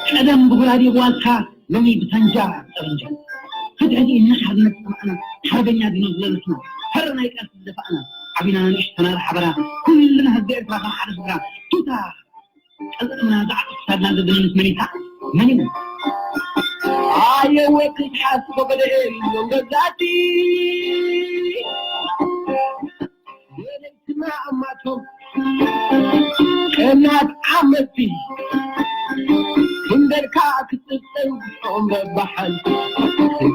ቀደም ብጉራዴ ብዋልታ፣ ሎሚ ብሳንጃ ጠበንጃ። ሕድሕድ ኢልና ሓርነት ዝጠማዕና፣ ሓርበኛ ዲና ዝለበስና፣ ሕረ ናይ ቃልሲ ዝደፋእና፣ ዓቢና ንእሽተና ብሓበራ፣ ኩልና ህዝቢ ኤርትራ ከም ሓደ ስድራ፣ ቱታ ቀልጥምና ዝዓጥፍ ክሳድና ዘድንስ መኒታ፣ መን እዩ? ኣየ ወዲ ሓስ ጎበደ እዮም ገዛቲ። ወለይትና ኣማቶም ቀናት ዓመቲ ክንደልካ ክትጽብጠን ኦም በባሓን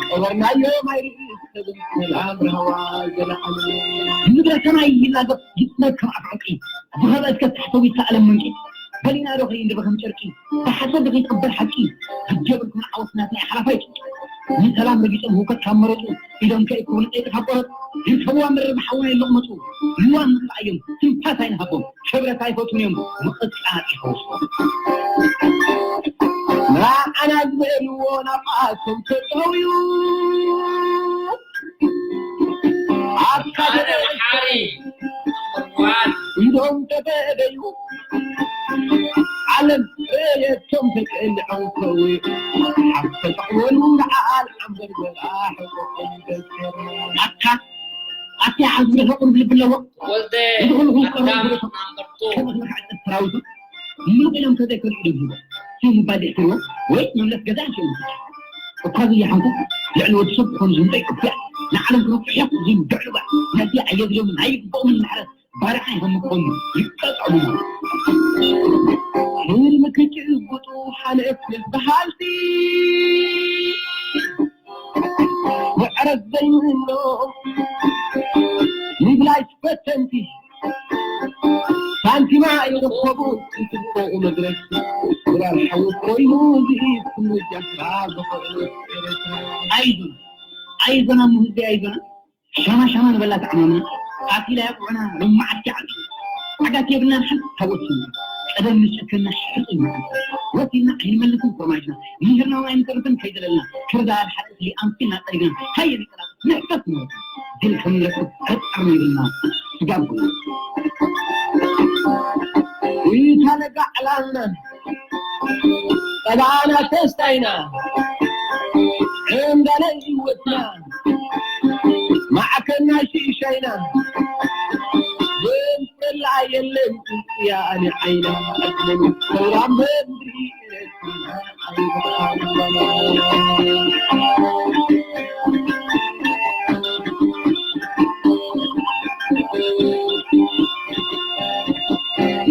ቀበርናዮም ኣይርኢ ሰብን ሰላም ረሃዋ ዘለዓለ። ምድረ ሰማይ ይላገብ ይጥመት ከም ኣፍ ዕርቂ ዝኸበ እስከ ታሕተዊት ሰኣለም መንቂ በሊና ዶ ከይንድበ ከም ጨርቂ ብሓሶት ዶ ከይትቕበር ሓቂ ዝጀብርኩም ዓወት ናትና ሓላፋይ ጭርቂ ንሰላም ረጊጾም ህውከት ካብ መረጹ ኢዶም ከይክቡ ንጠይቂ ካብ ቆረጽ ይርከብዋ መረብ ሓውና ይለቕመጹ ልዋም ንኽልኣዮም ትንፋስ ኣይንሃቦም ክብረት ኣይፈትውን እዮም ምቕጻዕ ይኸውስዎም ንዓና ዝበልዎ ናብኣቶም ተጠውዩ ኣካደ ሓሪ ኢዶም ተበደዩ ዓለም እቶም ተቀልዖም ከዊ ሓፍ ተጠቕወሉ ንዓል ዓንበርበራ ሕቆቆም ገሰሩ ኣካ ኣቲ ዓዝቢ ሕቁን ብልቢ ኣለዎ ወልደ ይድኹልኹም ኣዳም ቀረቡ ኣምበርቱ ከመት ንክዕጥፍ ሰራዊቱ ምሉቕ ኢሎም ከዘይከልኡ ኢሎም ሂቦ ሲሙ ባዲ ሕትርዎ ወይ መምለስ ገዛ እንሽኡ እኳ ዝያሓንኩ ልዕሊ ወዲ ሰብ ክኾኑ ዝምጠ ይቅብያ ንዓለም ክነፍሕያ ዝምድዕሉ ባ ነዚ ኣየድልዮምን ኣይግብኦምን ንሕረት ባርዓ ይኸምኮኑ ይቀጥዕሉ ህልሚ ክጭብጡ ሓለፍ ዝበሃልቲ ምዕረት ዘይምህኖ ምብላይ ፈተንቲ ሳንቲማ ይረከቡ ጽቡቕ መድረክ ብራር ሓዊ ኮይኑ ዝኢድ ክንጃስራ ዝኾነ ኤረትራ ኣይዞን ኣይዞን ኣሙ ህዝቢ ኣይዞን ሻማ ሻማ ንበላ ተዓማምና ኣኪላ ያቁዕና ሎማዓት ዓዲ ዓጋት የብልናን ሓንቲ ታወስና ቀደም ንጨከና ሕጹ ይመዓል ወሲና ኣይንመልስን ፍርማጅና ምሂርና ኣይንተርፍን ከይደለልና ክርዳድ ሓጥቲ ኣምሲልና ጠሪግና ሃየ ንጠላጥ ንሕፈስ ንወት ድል ከምንረክብ ዕርጣር ነይብልና ስጋብ ጉና ኢታ ለጋ ዕላልና ጸባና ተስታይና ዕንዳለ ህይወትና ማዕከና ሽሻይና ዘንፈላ የለን ያኒ ዓይና ሰውራም በምድሪ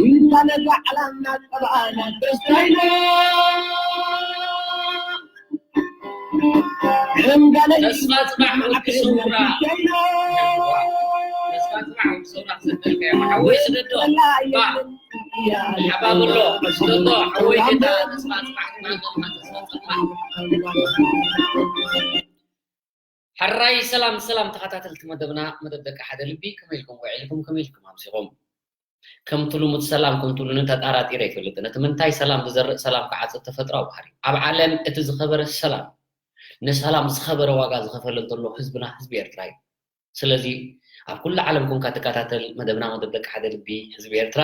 ኢንሳለ ዛዕላና ጸባና ተስታይና ተስፋ ጽባሕ ወዲ ሰውራ። ተስፋ ጽባሕ ወዲ ሰውራ ክሰደልካ እየ። ሓወይ ስደዶ። ባ። ሓባብሎ። ስደዶ። ሓወይ ጌታ ተስፋ ጽባሕ። ተስፋ ጽባሕ። ሕራይ ሰላም ሰላም ተኸታተልቲ መደብና መደብ ደቂ ሓደ ልቢ ከመይ ኢልኩም ውዒልኩም ከመይ ኢልኩም ኣምሲኹም ከምቲ ልሙድ ሰላም ከምቲ ልሙድ ተጣራጢረ ኣይፈልጥን እቲ ምንታይ ሰላም ዝዘርእ ሰላም ክዓጽድ ተፈጥራዊ ባህሪ ኣብ ዓለም እቲ ዝኸበረ ሰላም ንሰላም ዝኸበረ ዋጋ ዝኸፈለ እንተሎ ህዝብና ህዝቢ ኤርትራ እዩ ስለዚ ኣብ ኩሉ ዓለም ኮንካ ትከታተል መደብና መደብ ደቂ ሓደ ልቢ ህዝቢ ኤርትራ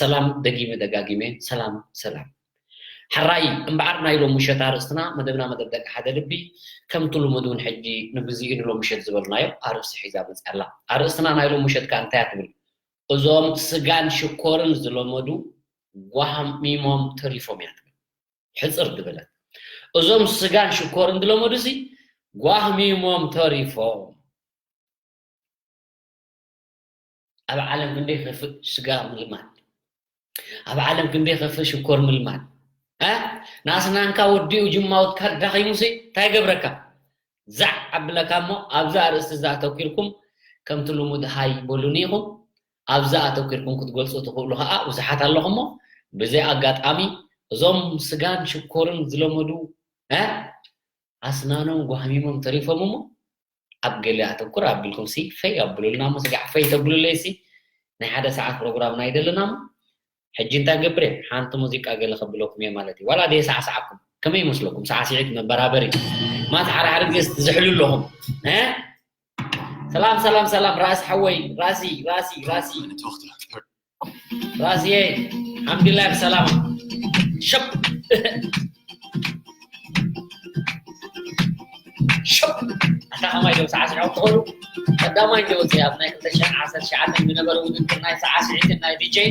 ሰላም ደጊመ ደጋጊመ ሰላም ሰላም ሕራይ እምበኣር ናይ ሎም ምሸት ኣርእስትና መደብና መደብ ደቂ ሓደ ልቢ ከምቲ ልሙድ እውን ሕጂ ንግዚኡ ንሎም ምሸት ዝበልናዮ ኣርእስቲ ሒዛ መፅያ ኣላ። ኣርእስትና ናይ ሎም ምሸት ከኣ እንታይ እያ ትብል? እዞም ስጋን ሽኮርን ዝለመዱ ጓህሚሞም ተሪፎም እያ ትብል። ሕፅር ዝበለት እዞም ስጋን ሽኮርን ዝለመዱ ሲ ጓህሚሞም ተሪፎም። ኣብ ዓለም ክንደይ ከፍእ ስጋ ምልማድ ኣብ ዓለም ክንደይ ከፍእ ሽኮር ምልማድ እ ናስናንካ ወዲኡ ጅማውትካ ዳኺሙሲ እንታይ ገብረካ ዛዕ ኣብለካ እሞ ኣብዚ ኣርእስቲ እዚ ኣተኪርኩም ከምቲ ልሙድ ሃይ በሉኒ ኢኹም ኣብዚ ኣተኪርኩም ክትገልፁ ትኽእሉ ከዓ ብዙሓት ኣለኹሞ ብዘይ ኣጋጣሚ እዞም ስጋን ሽኮርን ዝለመዱ እ ኣስናኖም ጓህሚሞም ተሪፎም እሞ ኣብ ገለ ኣተኩር ኣቢልኩም ሲ ፈይ ኣብሉልና እሞ ስጋዕ ፈይ ተብሉለይ ሲ ናይ ሓደ ሰዓት ፕሮግራም ናይ ደለና እሞ ሕጂ እንታይ ገብር እየ ሓንቲ ሙዚቃ ገለ ከብለኩም እየ ማለት እዩ ዋላ ደየ ሰዓሰዓኩም ከመይ ይመስለኩም ሰዓስዒት መበራበሪ ማት ሓደ ሓደ ግዜ ትዝሕሉ ኣለኹም እ ሰላም ሰላም ሰላም ራስ ሓወይ ራሲ ራሲ ራሲ ራስየ ሓምዱላህ ብሰላማ ሸብ ሸብ ኣታ ከማይ ዶ ሰዓት ሽዑ ትኾኑ ቀዳማይ ዶ ወፂ ኣብ ናይ ክልተ ሽሕን ዓሰርተ ትሽዓተን ዝነበረ ውድድር ናይ ሰዓት ሽዒትን ናይ ዲጀይ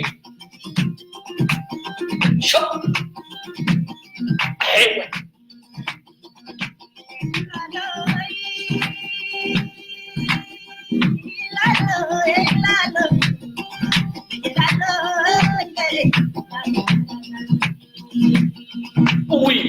ሸብ Oui.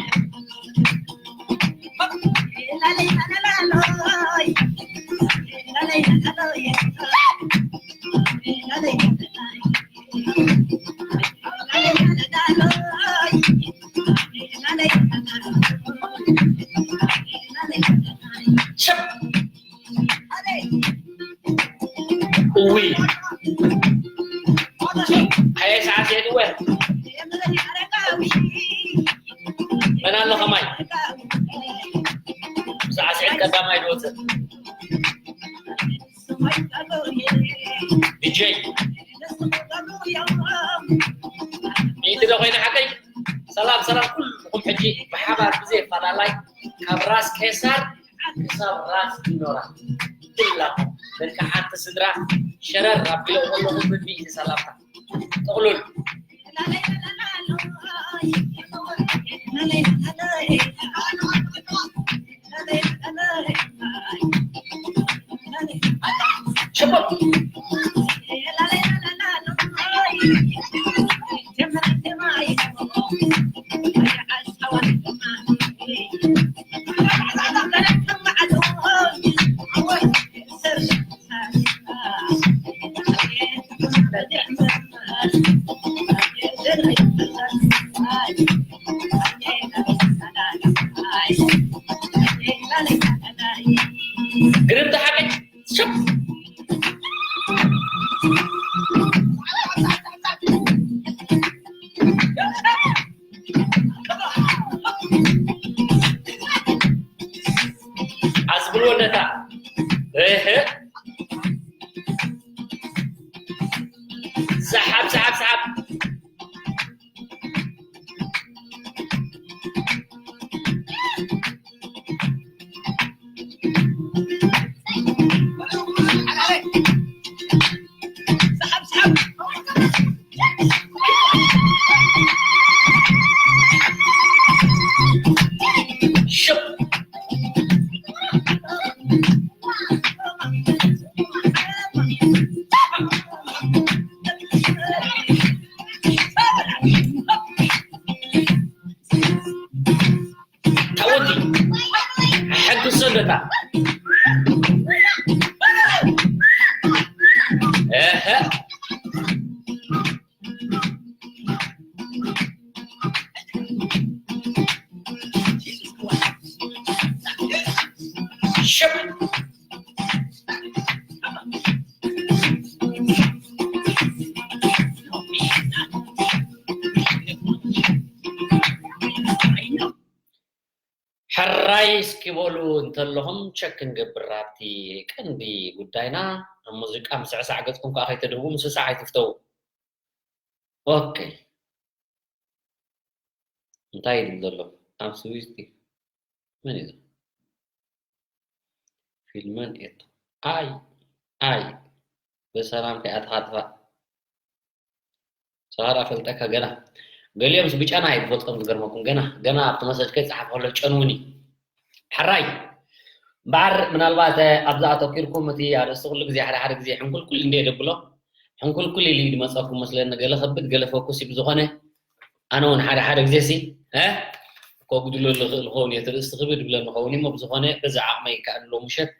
Oui. Aye, sa se duwe. Mana lo kamay. Sa se kadamay do. ዲጀይ ኢቲ ዶ ኮይነ ሓቀይ? ሰላም ሰላም ኩልኩም። ሕጂ ብሓባር ብዘይ ኣፈላላይ ካብ ራስ ቄሳር ክሳብ ራስ ዲኖራ ኩላኩም ደቂ ሓንቲ ስድራ ሸረር ኣቢለ ዘለኹም ብሚእቲ ሰላምታ ጥቕሉል። ግርም ተሓቂ ሸፍ ኣስብል ወደታ እህ ሰሓብ ሰሓብ ሰሓብ ታወቲ ሕጊ ሰደታ እህ ሽብ ሕራይ እስኪ በሉ እንተለኹም ቸክ ክንገብር ኣብቲ ቀንዲ ጉዳይና ኣብ ሙዚቃ ምስዕሳዕ ገጽኩም ከዓ ከይተድህቡ ምስሳዕ ኣይትፍተው። ኦኬ እንታይ ይብል ዘሎ ኣብ ስዊስቲ መን እዩ ፊልመን ኤቶ ኣይ ኣይ በሰላም ከይኣትኻ ጥፋእ ሰሃራ ፈልጠካ ገና ገሊኦምስ ብጨና እዩ ዝፈልጦም ዝገርመኩም ገና ገና ኣብቲ መሰጅ ከይፀሓፍ ከሎ ጨንውኒ ሕራይ እምበኣር ምናልባት ኣብዚ ኣተኪርኩም እቲ ኣርእስቲ ኩሉ ግዜ ሓደ ሓደ ግዜ ሕንኩልኩል እንደ ደብሎ ሕንኩልኩል ኢሉ እዩ ዝመፀኩም መስለኒ ገለ ከብድ ገለ ፈኩስ እዩ ብዝኾነ ኣነ እውን ሓደ ሓደ ግዜ ሲ ከጉድሎ ዝኽእል ኸውን እየ ትርእስቲ ክብድ ብለኒ ኸውን እሞ ብዝኾነ በዚ ዓቕመይ ይከኣል ኣሎ ምሸት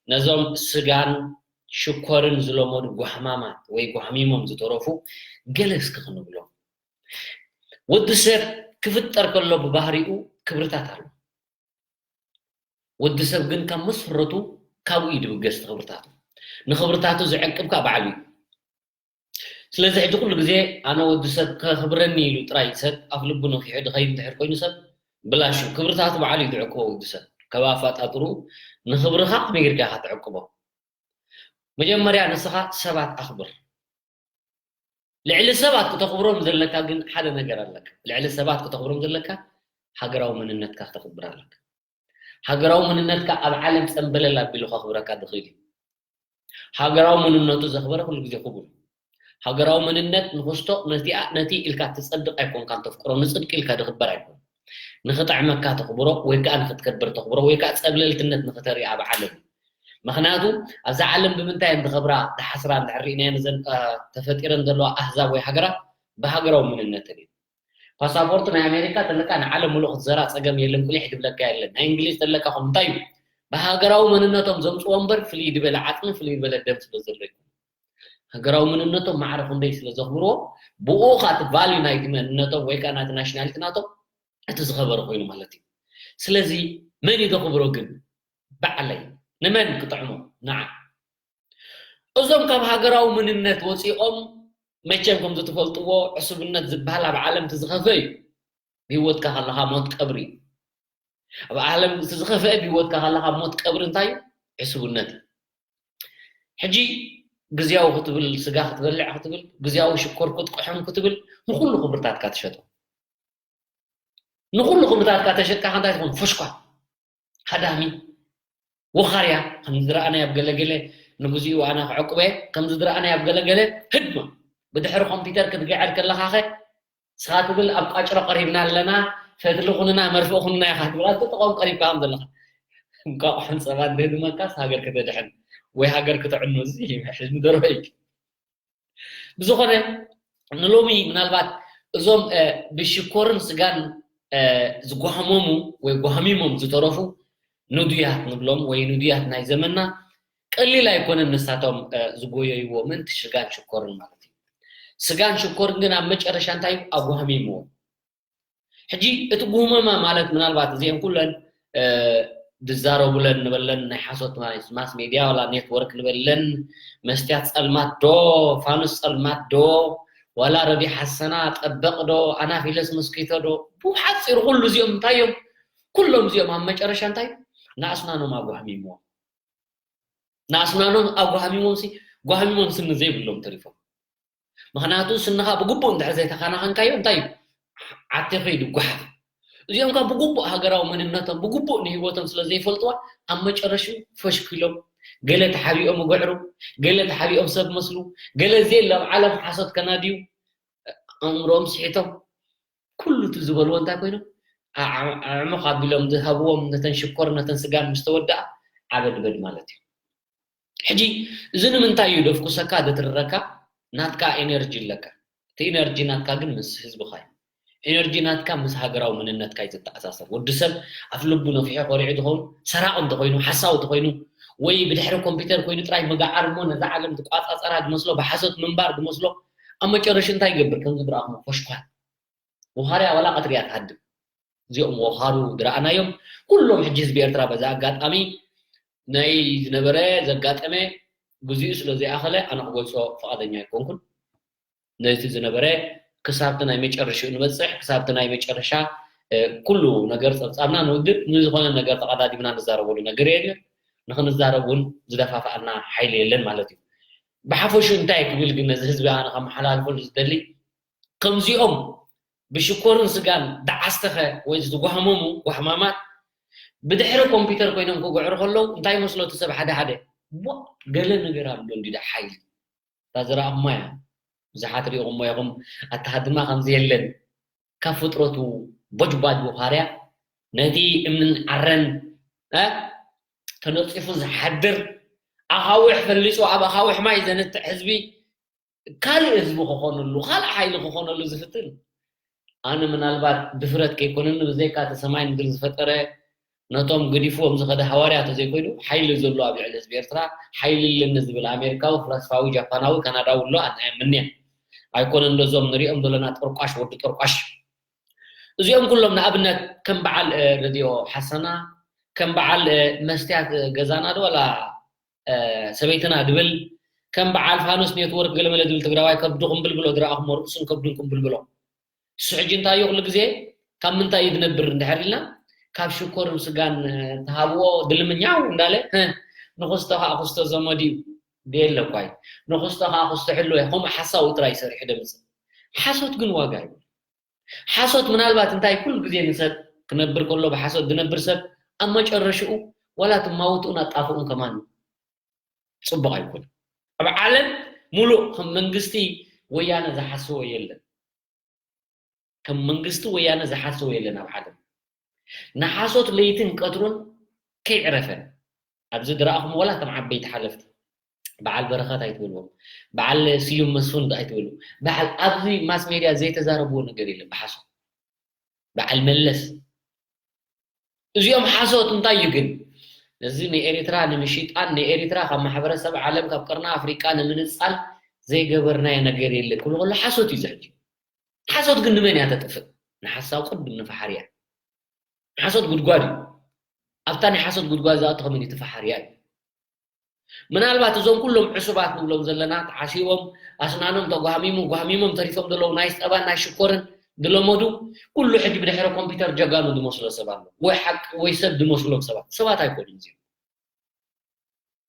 ነዞም ስጋን ሽኮርን ዝለመዱ ጓህማማት ወይ ጓህሚሞም ዝተረፉ ገለ እስኪ ክንብሎም። ወዲ ሰብ ክፍጠር ከሎ ብባህሪኡ ክብርታት ኣሎ። ወዲ ሰብ ግን ካብ መስረቱ ካብኡ እዩ ድብገስ ክብርታቱ። ንክብርታቱ ዝዕቅብ ከዓ ባዕሉ እዩ። ስለዚ ሕጂ ኩሉ ግዜ ኣነ ወዲ ሰብ ከኽብረኒ ኢሉ ጥራይ ሰብ ኣፍ ልቡ ነፊሑ ድኸይድ እንድሕር ኮይኑ ሰብ ብላሹ ክብርታቱ ባዕሉ እዩ ድዕቅቦ ወዲ ሰብ ካብ ኣፋጣጥሩ ንክብርኻ ከመይ ጌርካ ኢኻ ትዕቅቦ? መጀመርያ ንስኻ ሰባት ኣኽብር። ልዕሊ ሰባት ክተኽብሮም ዘለካ ግን ሓደ ነገር ኣለካ። ልዕሊ ሰባት ክተኽብሮም ዘለካ ሃገራዊ መንነትካ ክተኽብር ኣለካ። ሃገራዊ መንነትካ ኣብ ዓለም ጸንበለል ኣቢሉ ከኽብረካ ዝኽእል እዩ። ሃገራዊ መንነቱ ዘኽበረ ኩሉ ግዜ ክቡር። ሃገራዊ መንነት ንኽስቶ ነቲኣ ነቲ ኢልካ ትጸድቕ ኣይኮንካን ተፍቅሮ፣ ንጽድቂ ኢልካ ዝኽበር ኣይኮን። ንኽጥዕመካ ተኽብሮ ወይ ከኣ ንኽትከብር ተኽብሮ ወይ ከኣ ጸብለልትነት ንኽተርኢ ኣብ ዓለም። ምኽንያቱ ኣብዛ ዓለም ብምንታይ እየን ዝኸብራ ዝሓስራ እንድሕር ርኢናየን እዘን ተፈጢረን ዘለዋ ኣህዛብ ወይ ሃገራት ብሃገራዊ መንነተን እዩ። ፓሳፖርት ናይ ኣሜሪካ ተለካ ንዓለም ሙሉእ ክትዘራ ጸገም የለን፣ ቁሊሕ ድብለካ የለን። ናይ እንግሊዝ ተለካ ከም እንታይ እዩ ብሃገራዊ መንነቶም ዘምፅዎ እምበር ፍልይ ዝበለ ዓፅሚ ፍልይ ዝበለ ደም ስለ ዘሎ ይኮን። ሃገራዊ መንነቶም ማዕረ ክንደይ ስለ ዘኽብርዎ ብኡ ከዓ እቲ ቫልዩ ናይቲ መንነቶም ወይ ከዓ ናቲ ናሽናሊቲ ናቶም እቲ ዝኸበረ ኮይኑ ማለት እዩ። ስለዚ መን እዩ ዘኽብሮ ግን? ባዕለይ። ንመን ክጥዕሞ? ንዓ። እዞም ካብ ሃገራዊ መንነት ወፂኦም መቸም ከምዚ ትፈልጥዎ ዕሱብነት ዝበሃል ኣብ ዓለም እቲ ዝኸፈ እዩ። ብህይወትካ ከለኻ ሞት ቀብሪ እዩ። ኣብ ዓለም እቲ ዝኸፍአ ብህይወትካ ከለኻ ሞት ቀብሪ እንታይ እዩ? ዕሱብነት እዩ። ሕጂ ግዝያዊ ክትብል፣ ስጋ ክትበልዕ ክትብል፣ ግዝያዊ ሽኮር ክትቅሖም ክትብል ንኹሉ ክብርታትካ ትሸጦ። ንኹሉ ክብርታትካ ተሸጥካ እንታይ ትኾን? ፈሽኳ፣ ሃዳሚ፣ ወኻርያ። ከምዚ ዝረኣናይ ኣብ ገለገለ ንግዚኡ ኣና ክዕቁበ ከምዚ ዝረኣናይ ኣብ ገለገለ ህድማ ብድሕሪ ኮምፒተር ክትግዕር ከለኻ ኸ ስኻ ትብል ኣብ ቋጭሮ ቀሪብና ኣለና፣ ፈትሊ ኩንና መርፍእ ኩንና ኢኻ ትብል። ኣብቲ ጥቐም ቀሪብካ ከም ዘለኻ እንቋቑሖን ጸባን ደድመካስ ሃገር ከተድሕን ወይ ሃገር ክትዕኑ እዚ ሕልሚ ደርሆ እዩ። ብዝኾነ ንሎሚ ምናልባት እዞም ብሽኮርን ስጋን ዝጓህመሙ ወይ ጓህሚሞም ዝተረፉ ንዱያት ንብሎም ወይ ንዱያት ናይ ዘመንና ቀሊል ኣይኮነን። ንሳቶም ዝጎየይዎ ምእንቲ ስጋን ሽኮርን ማለት እዩ። ስጋን ሽኮርን ግን ኣብ መጨረሻ እንታይ ኣጓህሚምዎ? ሕጂ እቲ ጉህመማ ማለት ምናልባት እዚአን ኩለን ዝዛረቡለን ንበለን ናይ ሓሶት ማለት ማስ ሜድያ ዋላ ኔትወርክ ንበለን መስትያት ጸልማት ዶ ፋኑስ ጸልማት ዶ ዋላ ረቢ ሓሰና ጠበቕ ዶ ኣናፊለስ መስኪቶ ዶ ብሓፂሩ ኩሉ እዚኦም እንታይ እዮም? ኩሎም እዚኦም ኣብ መጨረሻ እንታይ ንኣስናኖም ኣጓህሚምዎም። ንኣስናኖም ኣጓህሚሞም ሲ ጓህሚሞም ስኒ ዘይብሎም ተሪፎም። ምኽንያቱ ስንኻ ብግቡእ እንድሕር ዘይተኸናኸንካዮ እንታይ እዩ? ዓቴ ከይዱ ጓሓፍ። እዚኦም ካብ ብግቡእ ሃገራዊ መንነቶም ብግቡእ ንህይወቶም ስለ ዘይፈልጥዋ ኣብ መጨረሽኡ ፈሽኪሎም፣ ገለ ተሓቢኦም ይግዕሩ፣ ገለ ተሓቢኦም ሰብ መስሉ፣ ገለ ዘየለ ኣብ ዓለም ሓሶት ከናድዩ ኣእምሮኦም ስሒቶም ኩሉ እቲ ዝበልዎ እንታይ ኮይኖም ኣዕሙኽ ኣቢሎም ዝሃብዎም ነተን ሽኮር ነተን ስጋን ምስ ተወድኣ ዓበድበድ ማለት እዩ። ሕጂ እዚ ንምንታይ እዩ ደፍኩሰካ ደትርረካ? ናትካ ኤነርጂ ኣለካ። እቲ ኤነርጂ ናትካ ግን ምስ ህዝብኻ እዩ። ኤነርጂ ናትካ ምስ ሃገራዊ መንነትካ እዩ ዝተኣሳሰር። ወዲ ሰብ ኣፍ ልቡ ነፊሑ ኮሪዑ ተኾይኑ ሰራቕ እንተኾይኑ ሓሳዊ ተኾይኑ ወይ ብድሕሪ ኮምፒተር ኮይኑ ጥራይ መጋዓር እሞ ነዛ ዓለም ዝቋጻጸራ ዝመስሎ ብሓሶት ምንባር ዝመስሎ ኣብ መጨረሽ እንታይ ይገብር? ከምዚ ዝረኣኹሞ ፈሽኳል ወኻርያ ዋላ ቀትሪ እያ ትሃድም። እዚኦም ወኻሩ ዝረኣናዮም ኩሎም ሕጂ ህዝቢ ኤርትራ በዛ ኣጋጣሚ ናይ ዝነበረ ዘጋጠመ ግዚኡ ስለ ዘይኣኸለ ኣነ ክገልጾ ፍቓደኛ ኣይኮንኩን። ነቲ ዝነበረ ክሳብቲ ናይ መጨረሽኡ ንበጽሕ ክሳብቲ ናይ መጨረሻ ኩሉ ነገር ጸብጻብና ንውድእ ንዝኾነ ነገር ተቐዳዲምና ንዛረበሉ ነገር የለ። ንክንዛረብ እውን ዝደፋፍኣና ሓይሊ የለን ማለት እዩ። ብሓፈሹ እንታይ ክብል ግን ነዚ ህዝቢ ኣነ ከመሓላልፈሉ ዝደሊ ከምዚኦም ብሽኮርን ስጋን ደዓስተኸ ወይ ዝጓህመሙ ጓህማማት ብድሕሪ ኮምፒተር ኮይኖም ክግዕሩ ከለዉ እንታይ መስሎ እቲ ሰብ ሓደ ሓደ ዋ ገለ ነገር ኣሎ እንዲ ሓይሊ እታ ዝረኣኹማ እያ ብዙሓት ሪኢኹሞ ኢኹም ኣተሃድማ ከምዚ የለን ካብ ፍጥረቱ ቦጅባጅ ወኻርያ ነቲ እምንን ዓረን ተነፂፉ ዝሓድር ኣኻውሕ ፈሊፁ ኣብ ኣኻውሕ ማይ ዘንትዕ ህዝቢ ካልእ ህዝቢ ክኾነሉ ካልእ ሓይሊ ክኾነሉ ዝፍትን ኣነ ምናልባት ድፍረት ከይኮነኒ ብዘይካ እቲ ሰማይ ምድሪ ዝፈጠረ ነቶም ገዲፍዎም ዝኸደ ሃዋርያ ተዘይኮይኑ ሓይሊ ዘሎ ኣብ ልዕሊ ህዝቢ ኤርትራ ሓይሊ ኣለኒ ዝብል ኣሜሪካዊ ፍላስፋዊ ጃፓናዊ ካናዳዊ ኣሎ ኣነ ኣይምንየን ኣይኮነን ዶ እዞም ንሪኦም ዘለና ጠርቋሽ ወዲ ጠርቋሽ እዚኦም ኩሎም ንኣብነት ከም በዓል ረድዮ ሓሰና ከም በዓል መስትያት ገዛና ዶ ዋላ ሰበይትና ድብል ከም በዓል ፋኖስ ኔትወርክ ገለመለ ድብል ትግራዋይ ከብድኹም ብልብሎ ዝረኣኹሞ ርእሱን ከብድንኩም ብልብሎ እሱ ሕጂ እንታይ እዩ ኩሉ ግዜ ካብ ምንታይ እዩ ዝነብር እንድሕር ኢልና ካብ ሽኮርን ስጋን ተሃብዎ ድልምኛው እንዳለ ንክስቶ ከዓ ክስቶ ዘመድ እዩ የለ እኳ እዩ። ንኽስቶ ከዓ ክስቶ ሕልዎ እዩ። ከምኡ ሓሳዊ ጥራይ ሰሪሑ ደምፅእ። ሓሶት ግን ዋጋ እዩ። ሓሶት ምናልባት እንታይ ኩሉ ግዜ ንሰብ ክነብር ከሎ ብሓሶት ዝነብር ሰብ ኣብ መጨረሽኡ ዋላ ትማውትኡን ኣጣፍኡን ከማን እዩ። ጽቡቕ ኣይኮነን። ኣብ ዓለም ሙሉእ ከም መንግስቲ ወያነ ዝሓስቦ የለን። ከም መንግስቲ ወያነ ዝሓስቦ የለን ኣብ ዓለም። ንሓሶት ለይትን ቀትሩን ከይዕረፈን። ኣብዚ ዝረኣኹም ዋላ እቶም ዓበይቲ ሓለፍቲ በዓል በረኸት ኣይትበልዎም፣ በዓል ስዩም መስፍን ኣይትበሉ። በዓል ኣብዚ ማስ ሜድያ ዘይተዛረብዎ ነገር የለን ብሓሶት። በዓል መለስ እዚኦም ሓሶት እንታይ እዩ ግን? ነዚ ንኤርትራ ንምሽጣን ንኤርትራ ካብ ማሕበረሰብ ዓለም ካብ ቅርና ኣፍሪቃ ንምንጻል ዘይገበርናዮ ነገር የለ ክብሉ ከሎ ሓሶት እዩ። ዝሕጂ ሓሶት ግን ንመን እያ ተጥፍእ? ንሓሳው ቅድም ንፈሓርያ። ሓሶት ጉድጓድ እዩ። ኣብታ ናይ ሓሶት ጉድጓድ ዝኣተኸ መን እዩ? እቲ ፈሓርያ እዩ። ምናልባት እዞም ኩሎም ዕሱባት ንብሎም ዘለና ተዓሲቦም ኣስናኖም ተጓህሚሙ ጓህሚሞም ተሪፎም ዘለዉ ናይ ጸባን ናይ ሽኮርን ዝለመዱ ኩሉ ሕጂ ብድሕሪ ኮምፒውተር ጀጋኑ ዝመስሎ ሰብ ኣሎ ወይ ሓቂ ወይ ሰብ ዝመስሎም ሰባት ሰባት ኣይኮኑን እዚኦም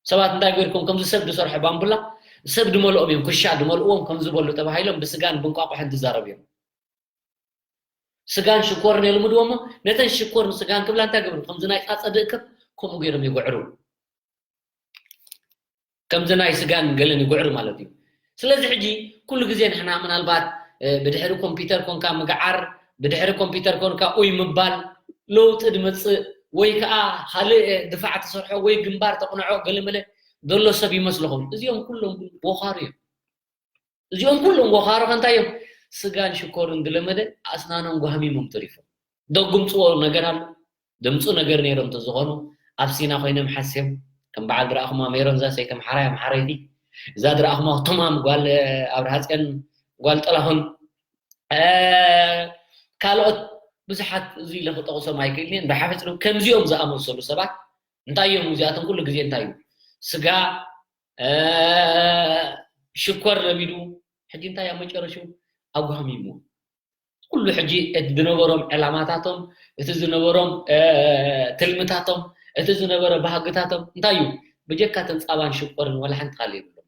ሰባት እንታይ ገርኩም ከምዚ ሰብ ዝሰርሖ ባምቡላ ሰብ ድመልኦም እዮም ክሻ ድመልእዎም ከም ዝበሉ ተባሂሎም ብስጋን ብንቋቑሕን ዝዛረብ እዮም ስጋን ሽኮርን የልምድዎ እሞ ነተን ሽኮርን ስጋን ክብላ እንታይ ገብሩ ከምዚ ናይ ፃፀ ድእከብ ከምኡ ገይሮም ይጉዕሩ ከምዚ ናይ ስጋን ገለን ይጉዕር ማለት እዩ። ስለዚ ሕጂ ኩሉ ግዜ ንሕና ምናልባት ብድሕሪ ኮምፒውተር ኮንካ ምግዓር፣ ብድሕሪ ኮምፒውተር ኮንካ ኡይ ምባል ለውጢ ድመፅእ ወይ ከዓ ካልእ ድፋዕ ትሰርሖ ወይ ግንባር ተቕንዖ ገለመለ ዘሎ ሰብ ይመስልኹም። እዚኦም ኩሎም ግን ወኻሩ እዮም። እዚኦም ኩሎም ወኻሩ ከ እንታይ እዮም? ስጋን ሽኮርን ዝለመደ ኣስናኖም ጓህሚሞም ተሪፎም። ደጉምፅዎ ነገር ኣሎ። ድምፁ ነገር ነይሮም እንተዝኾኑ ኣብ ሲና ኮይኖም ሓስዮም ከም በዓል ዝረኣኹማ ሜሮን እዛ ሰይቲ ኣምሓራይ ኣምሓረይቲ እዛ ዝረኣኹማ ቶማም ጓል ኣብርሃፅዮን ጓል ጥላሁን ካልኦት ብዙሓት እዚ ኢለ ክጠቕሶም ኣይክእልን እየ እንዳሓፈፅ ከምዚኦም ዝኣመሰሉ ሰባት እንታይ እዮም እዚኣቶም ኩሉ ግዜ እንታይ እዩ ስጋ ሽኮር ለሚዱ ሕጂ እንታይ ኣብ መጨረሽኡ ኣጓህሚሙ ኩሉ ሕጂ እቲ ዝነበሮም ዕላማታቶም እቲ ዝነበሮም ትልምታቶም እቲ ዝነበረ ባህግታቶም እንታይ እዩ ብጀካ ተን ፃባን ሽኮርን ዋላ ሓንቲ ቃል የብሎም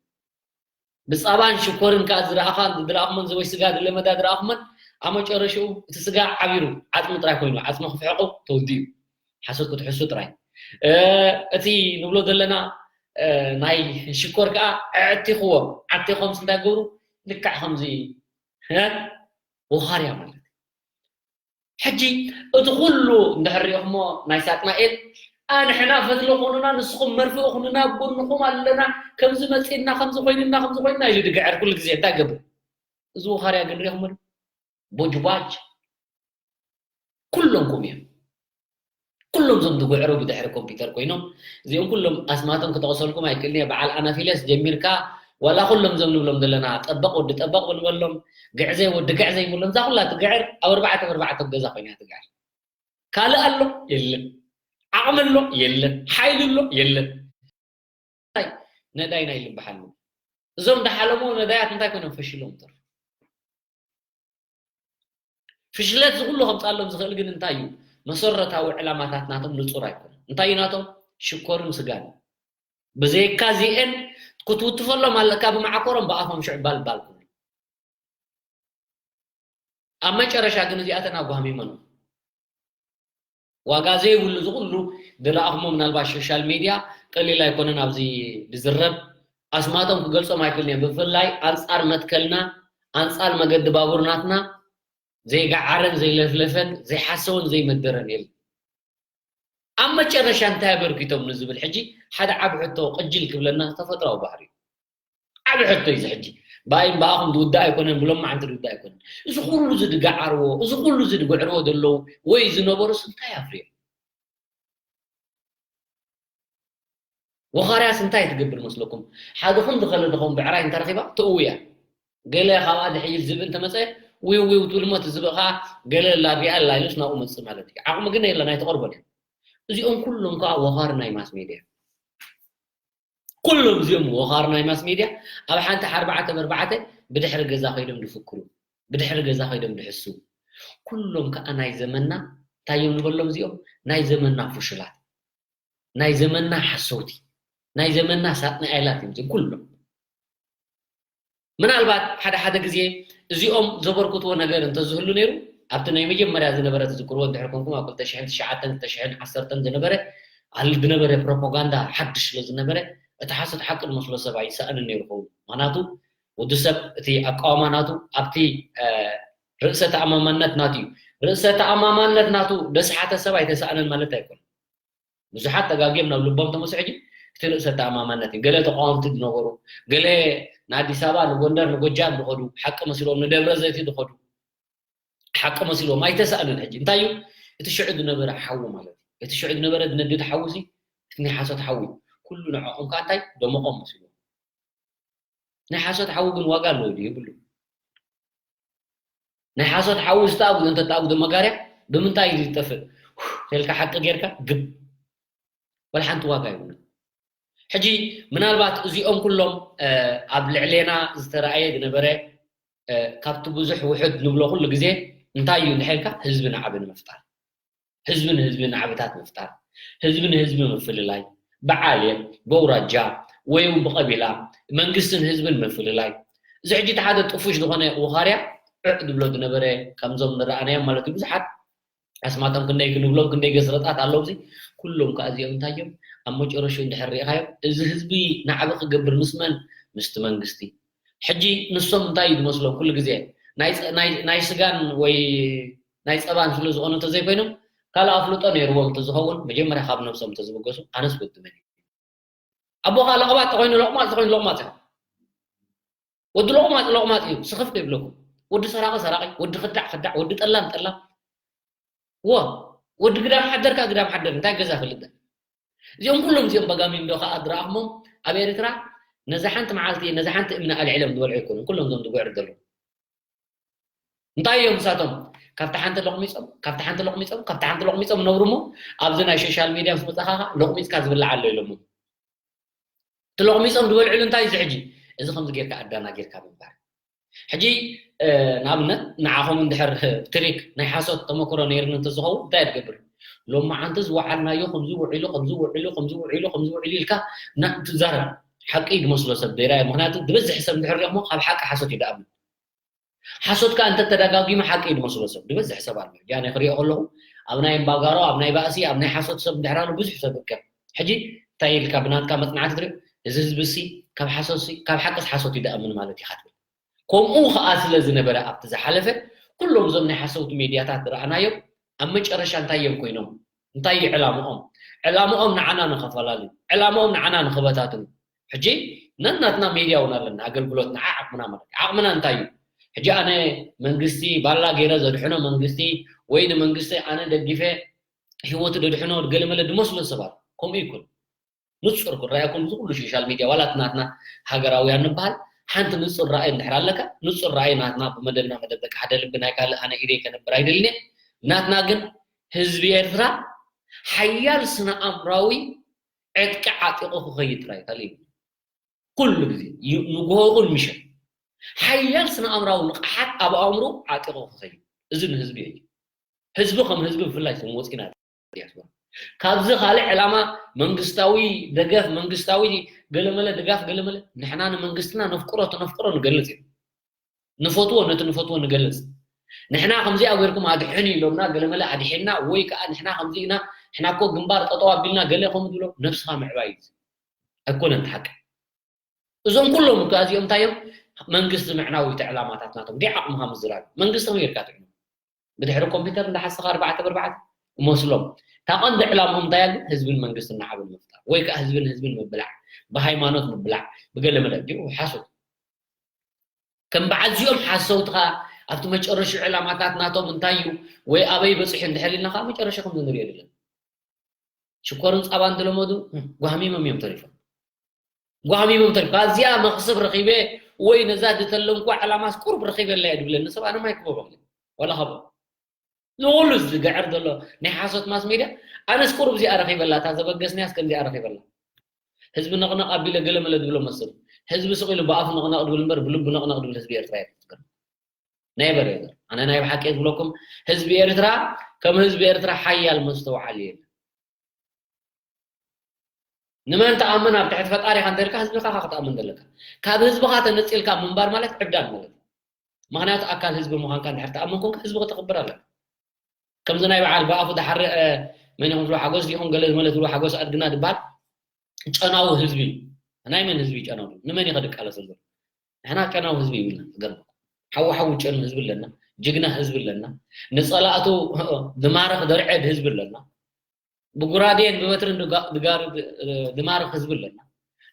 ብፃባን ሽኮርን ከዓ ዝረኣኻ ዝረኣኹመን ዝበይ ስጋ ዝለመዳ ዝረኣኹመን ኣብ መጨረሽኡ እቲ ስጋ ዓቢሩ ዓፅሚ ጥራይ ኮይኑ ዓፅሚ ክፍሕቁ ተወዲኡ ሓሶት ክትሕሱ ጥራይ እቲ ንብሎ ዘለና ናይ ሽኮር ከዓ ኣዕቲኽዎም ዓቲኾም እንታይ ገብሩ ልክዕ ከምዚ ወኻርያ ማለት እዩ ሕጂ እቲ ኩሉ እንድሕር ሪኢኹሞ ናይ ሳጥናኤል ኣንሕና ፈትሊ ኩኑና ንስኹም መርፍእ ኩኑና ጎንኹም ኣለና ከምዚ መፂና ከምዚ ኮይንና ከምዚ ኮይንና ኢሉ ድግዕር ኩሉ ግዜ እንታይ ገብር እዚ ወኻርያ ግን ሪኢኹሞ ቦጅባጅ ኩሎም ኩም እዮም ኩሎም ዞም ዝጉዕሩ ብድሕሪ ኮምፒተር ኮይኖም እዚኦም ኩሎም ኣስማቶም ክጠቕሰልኩም ኣይክእልን እየ በዓል ኣናፊለስ ጀሚርካ ዋላ ኩሎም ዞም ንብሎም ዘለና ጠበቕ ወዲ ጠበቕ ብንበሎም ግዕዘይ ወዲ ግዕዘይ ብሎም እዛ ኩላ ትግዕር ኣብ ኣርባዕተ ብኣርባዕተ ገዛ ኮይና ትግዕር ካልእ ኣሎ የለን ዓቕሚ ኣሎ የለን ሓይሊ ኣሎ የለን ነዳይ ናይ ልብሓሉ እዞም ዳሓለሞ ነዳያት እንታይ ኮይኖም ፈሽሎም ተርፉ ፍሽለት ዝኩሉ ከምፃሎም ዝኽእል ግን እንታይ እዩ መሰረታዊ ዕላማታት ናቶም ንፁር ኣይኮነ እንታይ እዩ ናቶም ሽኮርን ስጋን ብዘይካ ዚኤን ክትውትፈሎም ኣለካ ብማዓኮሮም ብኣፎም ሽዕ ባል ባል ክብሉ ኣብ መጨረሻ ግን እዚኣተን ኣጓህሚመን ዋጋ ዘይብሉ ዝኩሉ ዝረኣኽሞ ምናልባት ሶሻል ሚድያ ቀሊል ኣይኮነን ኣብዚ ዝዝረብ ኣስማቶም ክገልጾም ኣይክእልን እየ ብፍላይ ኣንጻር መትከልና ኣንጻር መገዲ ባቡር ናትና ዘይገዓረን ዘይለፍለፈን ዘይሓሰወን ዘይመደረን የለን ኣብ መጨረሻ እንታይ ኣበርኪቶም ንዝብል ሕጂ ሓደ ዓብ ሕቶ ቅጅል ክብለና ተፈጥራዊ ባህሪ እዩ ዓብ ሕቶ እዩ ሕጂ ብኣይ ብኣኹም ዝውዳእ ኣይኮነን ብሎማዓንቲ ዝውዳእ ኣይኮነን እዚ ኩሉ ዝድጋዓርዎ እዚ ኩሉ ዝድግዕርዎ ዘለዉ ወይ ዝነበሩስ እንታይ ኣፍርዮም ወኻርያስ እንታይ ትገብር መስለኩም ሓደ ኹም ዝኸለ ድኾም ብዕራይ እንተረኺባ ትእውያ ገለ ካብኣ ድሕይል ዝብኢ እንተመፀ ዊው ዊው ትብል እሞ እቲ ዝብኢ ከዓ ገለ ላድሪኣ ኣላ ኢሉስ ናብኡ መፅእ ማለት እዩ ዓቕሚ ግን የለን ኣይተቐርቦን እያ እዚኦም ኩሎም ከዓ ወኻሪ ናይ ማስ ሜድያ ኩሎም እዚኦም ወኻሪ ናይ ማስ ሜድያ ኣብ ሓንቲ ሓርባዕተ በርባዕተ ብድሕሪ ገዛ ከይዶም ዝፍክሩ ብድሕሪ ገዛ ከይዶም ዝሕስቡ ኩሎም ከዓ ናይ ዘመና እንታይ እዮም ንበሎም እዚኦም ናይ ዘመና ፍሹላት ናይ ዘመና ሓሰውቲ ናይ ዘመንና ሳጥናኤላት እዮም እዚኦም ኩሎም። ምናልባት ሓደ ሓደ ግዜ እዚኦም ዘበርክትዎ ነገር እንተዝህሉ ነይሩ፣ ኣብቲ ናይ መጀመርያ ዝነበረ ትዝክርዎ እንድሕር ኮንኩም፣ ኣብ ክልተ ሽሕን ትሽዓተን ክልተ ሽሕን ዓሰርተን ዝነበረ ኣል ዝነበረ ፕሮፓጋንዳ ሓድሽ ስለ ዝነበረ፣ እቲ ሓሶት ሓቂ ዝመስሎ ሰብ ኣይሰኣንን ነይሩ ኸውን። ምኽንያቱ ወዲ ሰብ እቲ ኣቃውማ ናቱ ኣብቲ እ፣ ርእሰ ተኣማማነት ናቱ እዩ። ርእሰ ተኣማማነት ናቱ ደስሓተ ሰብ ኣይተሰኣነን ማለት ኣይኮነን። ብዙሓት ተጋግዮም ናብ ልቦም ተመሱ። ሕጂ እቲ ርእሰ ተኣማማነት እዩ። ገለ ተቃወምቲ ዝነበሩ፣ ገለ ንኣዲስ ኣበባ፣ ንጎንደር፣ ንጎጃም ዝኸዱ፣ ሓቂ መሲሎም ንደብረ ዘይቲ ዝኸዱ፣ ሓቂ መሲሎም ኣይተሳእኑን። ሕጂ እንታይ እዩ እቲ ሽዑ ዝነበረ ሓዊ ማለት እዩ? እቲ ሽዑ ዝነበረ ዝነድድ ሓዊ ሲ እቲ ናይ ሓሶት ሓዊ እዩ። ኩሉ ንዕኦም ከዓ እንታይ ደመቖም መሲሉ። ናይ ሓሶት ሓዊ ግን ዋጋ ኣለዎ ድዩ? የብሉ። ናይ ሓሶት ሓዊ ዝተኣጉደ እንተተኣጉደ መጋርያ ብምንታይ እዩ ዝጠፍእ? ተልካ ሓቂ ጌርካ ግብ ወላ ሓንቲ ዋጋ የብሉን። ሕጂ ምናልባት እዚኦም ኩሎም ኣብ ልዕሌና ዝተረኣየ ዝነበረ ካብቲ ብዙሕ ውሑድ ንብሎ ኩሉ ግዜ እንታይ እዩ እንድሕር ኢልካ ህዝቢ ንዓቢ ንምፍጣር፣ ህዝቢ ንህዝቢ ንዓብታት ምፍጣር፣ ህዝቢ ንህዝቢ ምፍልላይ፣ ብዓሌት፣ በውራጃ ወይ እውን ብቐቢላ መንግስትን ህዝብን ምፍልላይ። እዚ ሕጂ እቲ ሓደ ጥፉሽ ዝኾነ ውኻርያ ዕዕ ዝብሎ ዝነበረ ከምዞም ንረኣናዮም ማለት እዩ ብዙሓት ኣስማቶም ክንደይ ክንብሎም ክንደይ ገስረጣት ኣለውሲ ኩሎም ከዓ እዚኦም እንታይ እዮም ኣብ መጨረሹ እንድሕር ሪኢኻዮም እዚ ህዝቢ ናዕቢ ክገብር ምስ መን ምስቲ መንግስቲ ሕጂ ንሶም እንታይ እዩ ዝመስሎም ኩሉ ግዜ ናይ ስጋን ወይ ናይ ፀባን ስለ ዝኾኑ እንተዘይኮይኖም ካልእ ኣፍልጦ ነይርዎም እንተዝኸውን መጀመርያ ካብ ነብሶም እንተዝብገሱ ኣነስ ወዲ መን ኣቦኻ ለቕባጥ ተኾይኑ ለቕማጥ ተኾይኑ ለቕማጥ እዩ ወዲ ለቕማጥ ለቕማጥ እዩ ስኽፍ ይብለኩም ወዲ ሰራቂ ሰራቂ ወዲ ክዳዕ ክዳዕ ወዲ ጠላም ጠላም ወ ወዲ ግዳም ሓደር ከዓ ግዳም ሓደር እንታይ ገዛ ፈልጥ እዚኦም ኩሎም እዚኦም በጋሚም ዶ ከዓ ዝረኣኽሞም ኣብ ኤርትራ ነዛ ሓንቲ መዓልቲ ነዛ ሓንቲ እምኒ ኣልዒሎም ዝበልዑ ኣይኮኑን ኩሎም እዞም ዝጉዕር ዘለዉ እንታይ እዮም ንሳቶም ካብቲ ሓንቲ ለቕሚፆም ካብቲ ሓንቲ ለቕሚፆም ካብቲ ሓንቲ ለቕሚፆም ነብሩ እሞ ኣብዚ ናይ ሶሻል ሚድያ ምስ መፃኻ ከዓ ለቕሚፅካ ዝብላዕ ኣሎ ኢሎሞ እቲ ለቕሚፆም ዝበልዕሉ እንታይ እዚ ሕጂ እዚ ከምዚ ጌርካ ኣዳና ጌርካ ምንባር ሕጂ ንኣብነት ንዓኹም እንድሕር ትሪክ ናይ ሓሶት ተመክሮ ነይርኒ እንተዝኸውን እንታይ ትገብር ሎማዓንቲ ዝወዓልናዮ ከምዚ ውዒሉ ከምዚ ውዒሉ ከምዚ ውዒሉ ከምዚ ውዒሉ ኢልካ ትዛረብ ሓቂ ዝመስሎ ሰብ ዘይራየ ምክንያቱ ዝበዝሕ ሰብ እንድሕር ሪኦሞ ካብ ሓቂ ሓሶት እዩ ደኣምን ሓሶት ከዓ እንተተደጋጊሙ ሓቂ እዩ ዝመስሎ ሰብ ዝበዝሕ ሰብ ኣሎ ሕጂ ኣነ ክሪኦ ከለኹ ኣብ ናይ እምባጋሮ ኣብ ናይ ባእሲ ኣብ ናይ ሓሶት ሰብ እንድሕር ኣሎ ብዙሕ ሰብ እከብ ሕጂ እንታይ ኢልካ ብናትካ መፅናዕቲ ትሪኦ እዚ ህዝቢ ሲ ካብ ሓሶት ሲ ካብ ሓቅስ ሓሶት እዩ ደኣምን ማለት ኢኻ ትብል ከምኡ ከዓ ስለ ዝነበረ ኣብቲ ዝሓለፈ ኩሎም እዞም ናይ ሓሰውቲ ሜድያታት ዝረኣናዮም ኣብ መጨረሻ እንታይ እዮም ኮይኖም እንታይ እዩ ዕላምኦም ዕላምኦም ንዓና ንኸፈላለዩ ዕላምኦም ንዓና ንኸበታትኑ ሕጂ ነናትና ሜድያ እውን ኣለና ኣገልግሎት ንዓ ዓቕምና ማለት ዓቕምና እንታይ እዩ ሕጂ ኣነ መንግስቲ ባላ ገይረ ዘድሕኖ መንግስቲ ወይ ንመንግስቲ ኣነ ደጊፈ ህይወቱ ደድሕኖ ገለመለ ድመስሎ ሰባት ከምኡ ይኩን ንፁር ክረኣየኩም እዚ ኩሉ ሶሻል ሚድያ ዋላ እቲ ናትና ሃገራውያን ንበሃል ሓንቲ ንፁር ራእይ እንድሕር ኣለካ ንፁር ራእይ ናትና ብመደብና መደብ ደቂ ሓደ ልቢ ናይ ካልእ ኣነ ኢደይ ከነብር ኣይደልን ናትና ግን ህዝቢ ኤርትራ ሓያል ስነ ኣእምራዊ ዕጥቂ ዓጢቑ ክኸይድ ጥራይ ካልእ ኩሉ ግዜ ንግሆ ይኹን ምሸት ሓያል ስነ ኣእምራዊ ንቕሓት ኣብ ኣእምሮ ዓጢቑ ክኸይድ እዚ ንህዝቢ እዩ ህዝቢ ከም ህዝቢ ብፍላይ ስም ወፂና ዲያስፖራ ካብዚ ካልእ ዕላማ መንግስታዊ ደገፍ መንግስታዊ ገለመለ ድጋፍ ገለመለ ንሕና ንመንግስትና ነፍቅሮ ተነፍቅሮ ንገልፅ እዩ ንፈትዎ ነቲ ንፈትዎ ንገልፅ ንሕና ከምዚኣ ገርኩም ኣድሕን ኢሎምና ገለመለ ኣድሒንና ወይ ከዓ ንሕና ከምዚ ኢና ንሕና እኮ ግንባር ጠጠው ኣቢልና ገለ ከም ዝብሎ ነብስኻ ምዕባይ እዩ ኣይኮነን ሓቂ እዞም ኩሎም እካ እዚኦም እንታይ እዮም መንግስቲ ምዕናው እቲ ዕላማታት ናቶም ዲዓቕምኻ ምዝራብ መንግስቲ ከመይ ጌርካ ትዕኑ ብድሕሪ ኮምፒውተር እንዳሓሰኻ ኣርባዕተ ብኣርባዕተ እመስሎም እታ ቀንዲ ዕላምኦም እንታይ ኣሉ ህዝብን መንግስትን ንዓብን ምፍጣር ወይ ከዓ ህዝብን ህዝብን ምብላዕ ብሃይማኖት ምብላዕ ብገለ መለ ሓሶት ከም በዓል እዚኦም ሓሰውትኻ ኣብቲ መጨረሹ ዕላማታት ናቶም እንታይ እዩ ወይ ኣበይ በፂሑ እንድሕር ኢልና ከዓ መጨረሻ ከም ንሪኦ ድለን ሽኮርን ፃባን ዝለመዱ ጓህሚሞም እዮም ተሪፎም ጓህሚሞም ተሪፎም ካብዚኣ መክስብ ረኪበ ወይ ነዛ ዝተለምኩ ዕላማስ ቁሩብ ረኪበ ኣላ እየ ድብለኒ ሰብ ኣነ ማይ ክበቦም ዋላ ካብ ንኩሉ ዝገዕር ዘሎ ናይ ሓሶት ማስ ሜድያ ኣነስ ቁሩብ እዚኣ ረኪበላ እታ ዘበገስንያስ ከምዚኣ ረኪበላ ህዝቢ ነቕነቕ ኣቢለ ገለመለ ዝብሎ መስል ህዝቢ ስቕ ኢሉ ብኣፉ ነቕነቕ ድብል እምበር ብልቡ ነቕነቕ ድብል ህዝቢ ኤርትራ የለን ናይ በሬ ኣነ ናይ ብሓቂ ዝብለኩም ህዝቢ ኤርትራ ከም ህዝቢ ኤርትራ ሓያል መስተውዓሊ የለን ንመን ትኣምን? ኣብ ትሕቲ ፈጣሪኻ እንተልካ ህዝብኻ ኢኻ ክትኣምን ዘለካ። ካብ ህዝብኻ ተነጺልካ ምንባር ማለት ዕብዳን ማለት እዩ። ምኽንያቱ ኣካል ህዝቢ ምዃንካ እንድሕር ትኣምን ኮንካ ህዝቢ ከተኽብር ኣለካ። ከምዚ ናይ በዓል ብኣፉ ዝሓርእ፣ እ፣ መን ይኹም ዝብሎ ሓጎስ ዲኹም ገለ መለ ዝብሎ ሓጎስ ኣድግና ዝበሃል ጨናዊ ህዝቢ እዩ። ናይ መን ህዝቢ እዩ ጨናዊ? ንመን እዩ ከድቃለስ ዘሎ? ንሕና ጨናዊ ህዝቢ ይብልና። ዝገርመኩም ሓዊ ሓዊ ጨኑ ህዝቢ ኣለና። ጅግና ህዝቢ ኣለና። ንጸላእቱ ዝማርኽ ዘርዕድ ህዝቢ ኣለና። ብጉራዴን ብበትርን ድጋ-፣ ድጋር-፣ ድማርኽ ህዝቢ ኣለና።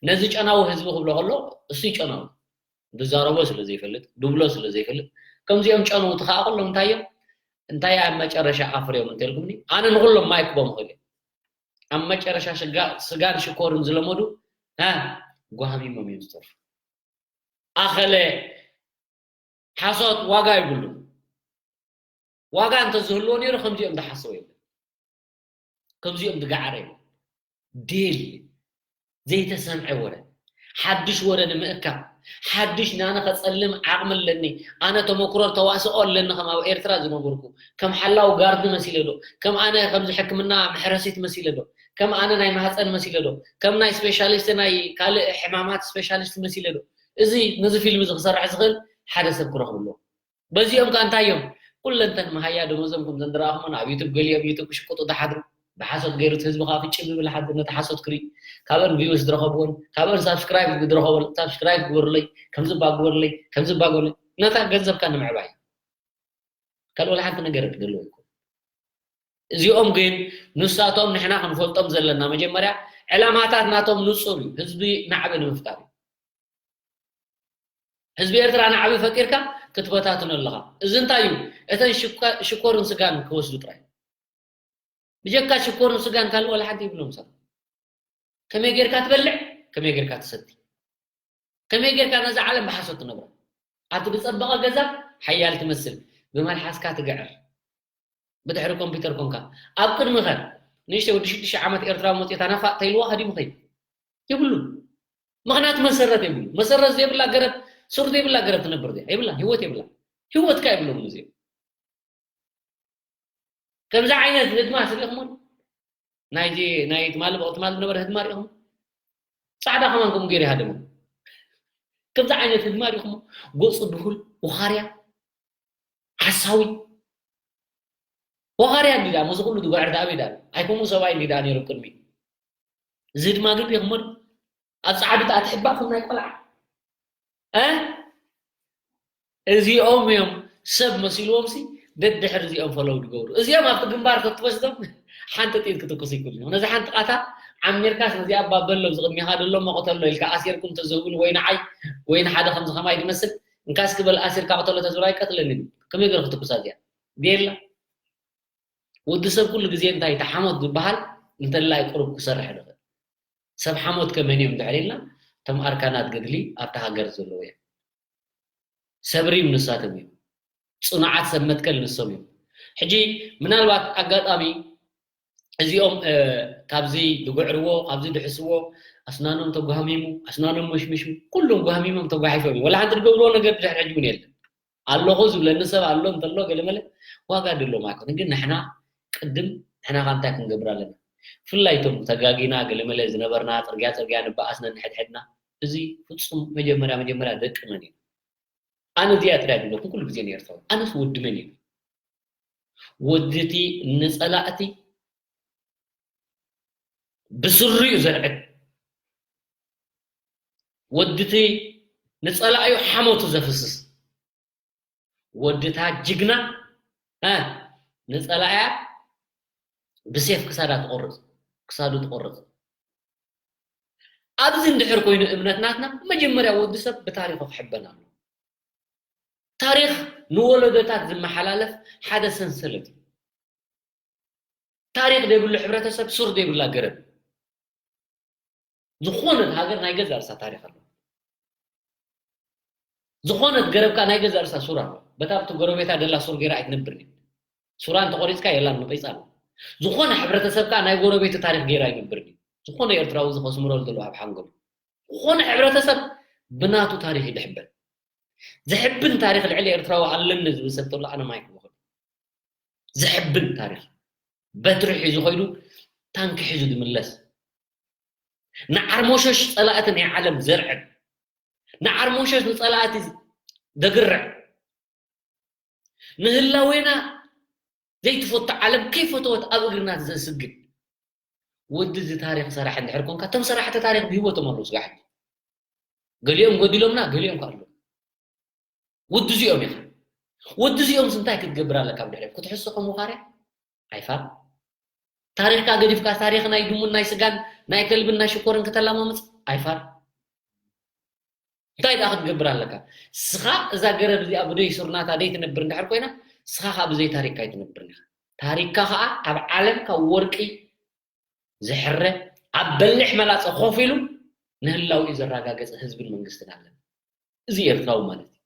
ነዚ ጨናዊ ህዝቢ ክብሎ ከሎ እሱ ጨናዊ። ድዛረቦ ስለ ዘይፈልጥ፣ ድብሎ ስለ ዘይፈልጥ፣ ከምዚኦም ጨነውቲ ከኣ ኩሎም እንታይ እዮም? እንታይ ኣብ መጨረሻ ኣፍርዮም እንተልኩምኒ፣ ኣነ ንኹሎም ማይክ ክቦም እኽእል እየ። ኣብ መጨረሻ ሽጋ-፣ ስጋን ሽኮርን ዝለመዱ፣ እ፣ ጓሃሚሞም እዮም ዝተርፉ። ኣኸለ ሓሶት ዋጋ የብሉን። ዋጋ እንተዝህልዎ ነይሩ ከምዚኦም ዝሓሰቡ የለን። ከምዚኦም ዝገዓረ የለን። ዴል ዘይተሰምዐ ወረ፣ ሓድሽ ወረ ንምእካብ፣ ሓድሽ ናነ ከጸልም ዓቕሚ ኣለኒ፣ ኣነ ተመኩሮ ተዋስኦ ኣለኒ፣ ከም ኣብ ኤርትራ ዝነበርኩ፣ ከም ሓላው ጋርድ መሲለ ዶ፣ ከም ኣነ ከምዚ ሕክምና መሕረሲት መሲለ ዶ፣ ከም ኣነ ናይ ማህጸን መሲለ ዶ፣ ከም ናይ ስፔሻሊስት ናይ ካልእ ሕማማት ስፔሻሊስት መሲለ ዶ፣ እዚ ነዚ ፊልም እዚ ክሰርሕ ዝኽእል ሓደ ሰብ ክረኽቡ ኣለዎ። በዚኦም ከ እንታይ እዮም? ኩለንተን መሃያ ደሞዞም ከም ዘንድረኣኹሞን ኣብ ዩቱብ ገሊኦም ዩቱብ ክሽቅጡ ዝሓድሩ፣ ብሓሶት ገይሩ እቲ ህዝቢ ከኣ ፍጭ ብብል ሓድር ነቲ ሓሶት ክርኢ፣ ካብአን ቪውስ ዝረኸብዎን ካብአን ሳብስክራይብ ዝረኸበሉ ሳብስክራይብ ግበሩለይ፣ ከምዚ እባ ግበሩለይ፣ ከምዚ እባ ግበሩለይ፣ ነታ ገንዘብካ ንምዕባይ። ካልእ ወላ ሓንቲ ነገር ክደልዎ ይኮን። እዚኦም ግን ንሳቶም ንሕና ክንፈልጦም ዘለና መጀመርያ ዕላማታት ናቶም ንጹር እዩ፣ ህዝቢ ናዕቢ ንምፍጣር እዩ። ህዝቢ ኤርትራ ናዕቢ ፈጢርካ ክትበታትኖ ኣለኻ። እዚ እንታይ እዩ? እተን ሽኮ-፣ ሽኮርን ስጋን ክወስዱ ጥራይ። ብጀካ ሽኮርን ስጋን ካልእ ዋላ ሓንቲ ይብሎም ሰብ። ከመይ ጌርካ ትበልዕ? ከመይ ጌርካ ትሰቲ? ከመይ ጌርካ ነዛ ዓለም ብሓሶት ትነብራ? ኣብቲ ዝጸበቐ ገዛ ሓያል ትመስል፣ ብመልሓስካ ትግዕር። ብድሕሪ ኮምፒውተር ኮንካ። ኣብ ቅድሚ ኸ ንእሽተይ ወዲ ሽዱሽተ ዓመት ኤርትራዊ መጽዮ ታናፋ ተይልዋ ሃዲሙ ኸይድ። የብሉን። ምኽንያቱ መሰረት የብሉ። መሰረት ዘይብላ ገረብ፣ ሱር ዘይብላ ገረብ ትነብር ድያ? የብላን። ህይወት የብላን። ህይወትካ የብሎምን እዚኦም። ከምዚ ዓይነት ህድማ ስሪቕሞ? ናይዚ፣ ናይ ትማሊ ብቕትማል ዝነበረ ህድማ ሪኢኹም? ጻዕዳ ከማን ከምኡ ገይሩ ይሃደሙ። ከምዚ ዓይነት ህድማ ሪኢኹሞ? ገጹ ድሁል፣ ውኻርያ፣ ሓሳዊ። ወኻርያ እንዲዳ፣ ምስዚ ኩሉ ዝጎዕር ዳኣ ኣበይ ዳኣ? ኣይከምኡ ሰብኣይ እንዲዳ ነይሩ ቅድሚ። እዚ ድማ ግን ሪኢኹሞ ዶ? ኣብ ጻዕዱ ዳኣ ትሕባእ ከም ናይ ቆልዓ። እ? እዚኦም እዮም ሰብ መሲልዎም ሲ ደድሕሪ እዚኦም ፈለው ዝገብሩ። እዚኦም ኣብቲ ግንባር ተትወስዶም ሓንቲ ጥይት ክትኩስ ይክእሉ እዮም። ነዚ ሓንቲ ቃታ ዓሚርካስ ነዚኣ ባበሎ ኣብዚ ቅድሚኻ ዘሎ መቕተሎ ኢልካ ኣሲርኩም ተዝህቡኒ ወይ ንዓይ ወይ ንሓደ ከምዚ ከማይ ዝመስል እንካስ ክበል ኣሲርካ ቅተሎ ተዝብሎ ኣይቀትለንን እዩ። ከመይ ገይሩ ክትኩሳ እዚኣ? የላ። ወዲ ሰብ ኩሉ ግዜ እንታይ እቲ ሓሞት ዝበሃል እንተላይ ቁሩብ ክሰርሕ ይኽእል። ሰብ ሓሞት ከመን እዮም እንድሕር ኢልና እቶም ኣርካናት ገድሊ ኣብታ ሃገር ዘለዉ እዮም። ሰብ ሪም ንሳቶም እዮም። ጽኑዓት ሰብ መትከል ንሶም እዮም። ሕጂ ምናልባት ኣጋጣሚ እዚኦም፣ እ፣ ካብዚ ዝጉዕርዎ፣ ካብዚ ዝሕስዎ፣ ኣስናኖም ተጓህሚሙ፣ ኣስናኖም መሽሚሹ፣ ኩሎም ጓህሚሞም ተጓሒፎም እዮም። ወላ ሓንቲ ዝገብርዎ ነገር ድሕሪ ሕጂ እውን የለን። ኣለኹ ዝብለኒ ሰብ ኣሎ እንተሎ ገለመለ ዋጋ ድሎም ኣይኮነን። ግን ንሕና ቅድም ንሕና ከ እንታይ ክንገብር ኣለና? ብፍላይ እቶም ተጋጊና ገለመለ ዝነበርና ጽርግያ ጽርግያ ንበኣስ ነንሕድሕድና፣ እዚ ፍጹም መጀመርያ መጀመርያ ደቂ መን ኢና? ኣነ እዚኣ ጥራይ ድብለኩም ኩሉ ግዜ ንኤርትራዊ። ኣነስ ወዲ መን እየ? ወዲ እቲ ንጸላእቲ ብስሩ እዩ ዘርዕድ። ወዲ እቲ ንጸላእዩ ሓሞቱ ዘፍስስ። ወዲ እታ ጅግና፣ እ፣ ንጸላእያ ብሴፍ ክሳዳ ትቆርጽ፣ ክሳዱ ትቆርጽ። ኣብዚ እንድሕር ኮይኑ እምነት ናትና፣ መጀመርያ ወዲ ሰብ ብታሪኹ ክሕበን ኣለዎ። ታሪኽ ንወለዶታት ዝመሓላለፍ ሓደ ሰንሰለት እዩ። ታሪኽ ዘይብሉ ሕብረተሰብ ሱር ዘይብላ ገረብ። ዝኾነት ሃገር ናይ ገዛእ ርእሳ ታሪኽ ኣለዋ። ዝኾነት ገረብ ከኣ ናይ ገዛእ ርእሳ ሱር ኣለዋ። በታ ኣብቲ ጎረቤታ ደላ ሱር ገይራ ኣይትነብርን እያ። ሱራ እንተቖሪጽካ የላን፣ ነቒጻ ኣለዋ። ዝኾነ ሕብረተሰብ ከኣ ናይ ጎረቤቱ ታሪኽ ገይሩ ኣይነብርን እዩ። ዝኾነ ኤርትራዊ እዚ ከስምረሉ ዘለዎ ኣብ ሓንጎሉ። ዝኾነ ሕብረተሰብ ብናቱ ታሪኽ እዩ ዝሕበን። ዘሕብን ታሪኽ ልዕሊ ኤርትራዊ ኣለኒ ዝብል ሰብ ተሎ ኣነ ማይክ በኹል። ዘሕብን ታሪኽ። በትሪ ሒዙ ኸይዱ ታንኪ ሒዙ ዝምለስ። ንዓርሞሸሽ ጸላእቲ ናይ ዓለም ዘርዕድ፣ ንዓርሞሸሽ ንጸላእቲ ደግርዕ፣ ንህላዌና ዘይትፈቱ ዓለም ከይፈተወት ኣብ እግርና ዘስግድ ወዲ እዚ ታሪኽ ሰራሕ እንድሕር ኮንካ፣ እቶም ሰራሕቲ ታሪኽ ብህይወቶም ኣለዉ ስጋዕ ሕጂ። ገሊኦም ጎዲሎምና፣ ገሊኦም ከ ኣለዉ። ወዲ እዚኦም ኢኻ። ወዲ እዚኦም እንታይ ክትገብር ኣለካ? ብድሕሪኦም ክትሕሱ ከም ውኻርያ ኣይፋል። ታሪኽካ ገዲፍካ፣ ታሪኽ ናይ ድሙን ናይ ስጋን ናይ ከልብን ናይ ሽኮርን ከተላማምጽ ኣይፋል። እንታይ ደኣ ክትገብር ኣለካ? ስኻ እዛ ገረብ እዚኣ ብደይ ሱርናታ ደይ ትነብር እንድሕር ኮይና፣ ስኻ ኸኣ ብዘይ ታሪኽካ ኣይትነብርን ኢኻ። ታሪኽካ ኸኣ ኣብ ዓለም ካብ ወርቂ ዝሕረ፣ ኣብ በሊሕ መላጸ ኮፍ ኢሉ ንህላዊኡ ዘረጋገጸ ህዝብን መንግስትን ኣለና። እዚ ኤርትራዊ ማለት እዩ።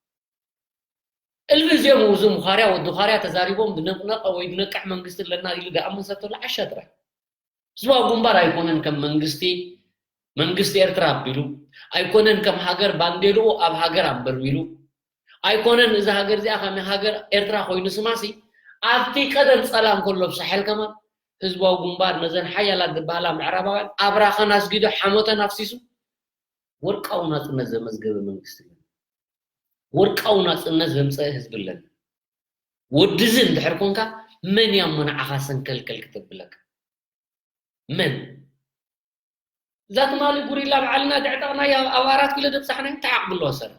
እልቢ እዚኦም፣ እዚ ምዃርያ፣ ወዲ ዃርያ ተዛሪቦም ድነቕነቐ ወይ ድነቅሕ መንግስቲ ኣለና ኢሉ ድኣምን ሰብ ተሎ ዓሻ ጥራሕ። ህዝባዊ ግንባር ኣይኮነን ከም መንግስቲ፣ መንግስቲ ኤርትራ ኣቢሉ፣ ኣይኮነን ከም ሃገር ባንዴርኡ ኣብ ሃገር ኣንበርቢሉ፣ ኣይኮነን እዚ ሃገር እዚኣ ከም ሃገር ኤርትራ ኮይኑ ስማሲ፣ ኣብቲ ቀደም ጸላም ከሎ ብሳሕል ከማን ህዝባዊ ግንባር ነዘን ሓያላት ዝበሃላ ምዕራባውያን ኣብ ራኸን ኣስጊዱ ሓሞተን ኣፍሲሱ ወርቃዊ ናጽነት ዘመዝገበ መንግስቲ ኣለና። ወርቃዊ ናጽነት ዘምጸአ ህዝቢ ኣለና። ወዲ እዚ እንድሕር ኮንካ መን እያ እሞ ንዓኻ ሰንከልከል ክተብለካ? መን? እዛ ትማሊ ጉሪላ ባዕልና ዘዕጠቕናያ ኣብ ኣራት ኪሎ ደብጻሕናያ እንታይ ዓቕሚ ኣለዋ ሰረ?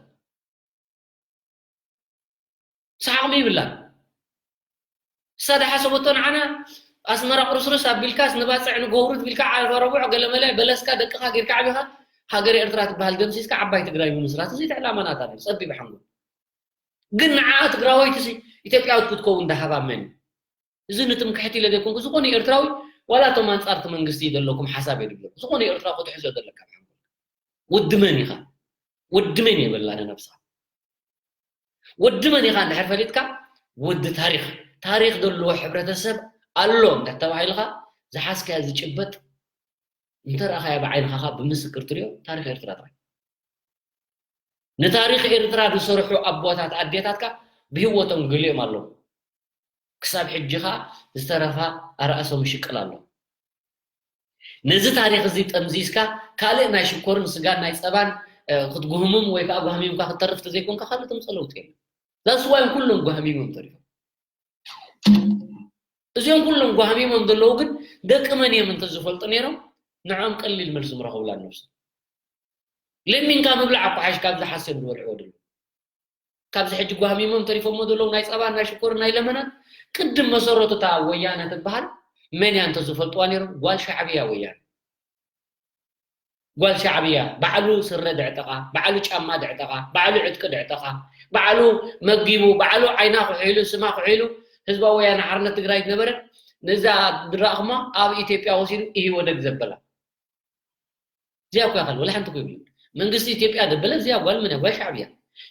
ሰሓቕሚ ይብላን። እሳ ደሓሰበቶ ንዓና ኣስመራ ቁርስርስ ኣቢልካስ ንባጽዕ ንጎብሩ ትቢልካ ዓርፈ ረቡዕ ገለመለ በለስካ ደቅኻ ጌርካ ዓቢኻ ሃገረ ኤርትራ ትበሃል ደምሲስካ ዓባይ ትግራይ ምምስራት። እዚ ዕላማ ናታ ነይሩ፣ ጸቢብ ሓንጎል። ግን ንዓ ትግራወይቲ ሲ ኢትዮጵያዊት ክትከውን ደሃባ መን እዩ? እዚ ንትምክሕቲ ኢለ ዘይኮንኩ፣ ዝኾነ ኤርትራዊ፣ ዋላ እቶም ኣንጻርቲ መንግስቲ ዘለኩም ሓሳብ የድብለኩም። ዝኾነ ኤርትራዊ ክትሕዞ ዘለካ ብሓንጎል። ወዲ መን ኢኻ? ወዲ መን የበላ ንነብሳ? ወዲ መን ኢኻ እንድሕር ፈሊጥካ፣ ወዲ ታሪኽ፣ ታሪኽ ዘለዎ ሕብረተሰብ ኣሎ እንዳተባሂልኻ፣ ዝሓዝካዮ ዝጭበጥ፣ እንተ ረኣኻዮ ብዓይንኻ ኸኣ ብምስክር ትሪኦ፣ ታሪኽ ኤርትራ ጥራይ። ንታሪኽ ኤርትራ ዝሰርሑ ኣቦታት ኣዴታትካ ብህይወቶም ገሊኦም ኣለዉ። ክሳብ ሕጂ ኸኣ ዝተረፋ ኣርኣሶም ይሽቅል ኣሎ። ነዚ ታሪኽ እዚ ጠምዚዝካ ካልእ ናይ ሽኮርን ስጋን ናይ ጸባን፣ እ፣ ክትጉህምም ወይ ከኣ ጓህሚምካ ክትተርፍ ተዘይኮንካ ካልእ ተምጽኦ ለውጢ የለን። That's why ኩሎም ጓህሚሞም ተሪፎም። እዚኦም ኩሎም ጓህሚሞም ዘለዉ ግን ደቂ መን እዮም እንተዝፈልጡ ነይሮም ንዕኦም ቀሊል መልሲ ምረኸቡላ ነብሶም። ለሚንካ ምብላዕ እኮ ሓይሽ ካብዚ ሓስዮም ዝበልዕዎ ዘለዉ። ካብዚ ሕጂ ጓህሚሞም ተሪፎሞ ዘለዉ ናይ ጸባን ናይ ሽኮርን ናይ ለመናን ቅድም መሰረቱ እታ ወያነ ትበሃል መን እያ እንተዝፈልጥዋ ነይሮም? ጓል ሻዕብያ ወያነ። ጓል ሻዕብያ ባዕሉ ስረ ድዕጠቓ፣ ባዕሉ ጫማ ድዕጠቓ፣ ባዕሉ ዕጥቂ ድዕጠቓ፣ ባዕሉ መጊቡ፣ ባዕሉ ዓይና ኩሒሉ፣ ስማ ኩሒሉ፣ ህዝባዊ ወያነ ሓርነት ትግራይ ዝነበረ፣ ነዛ ድራእኽማ ኣብ ኢትዮጵያ ወሲዱ ኢህወደግ ዘበላ። እዚኣ እኮ ያኸል፣ ወላ ሓንቲ እኮ ይብሉ። መንግስቲ ኢትዮጵያ ደበለ፣ እዚኣ ጓል መን እያ? ጓል ሻዕብያ።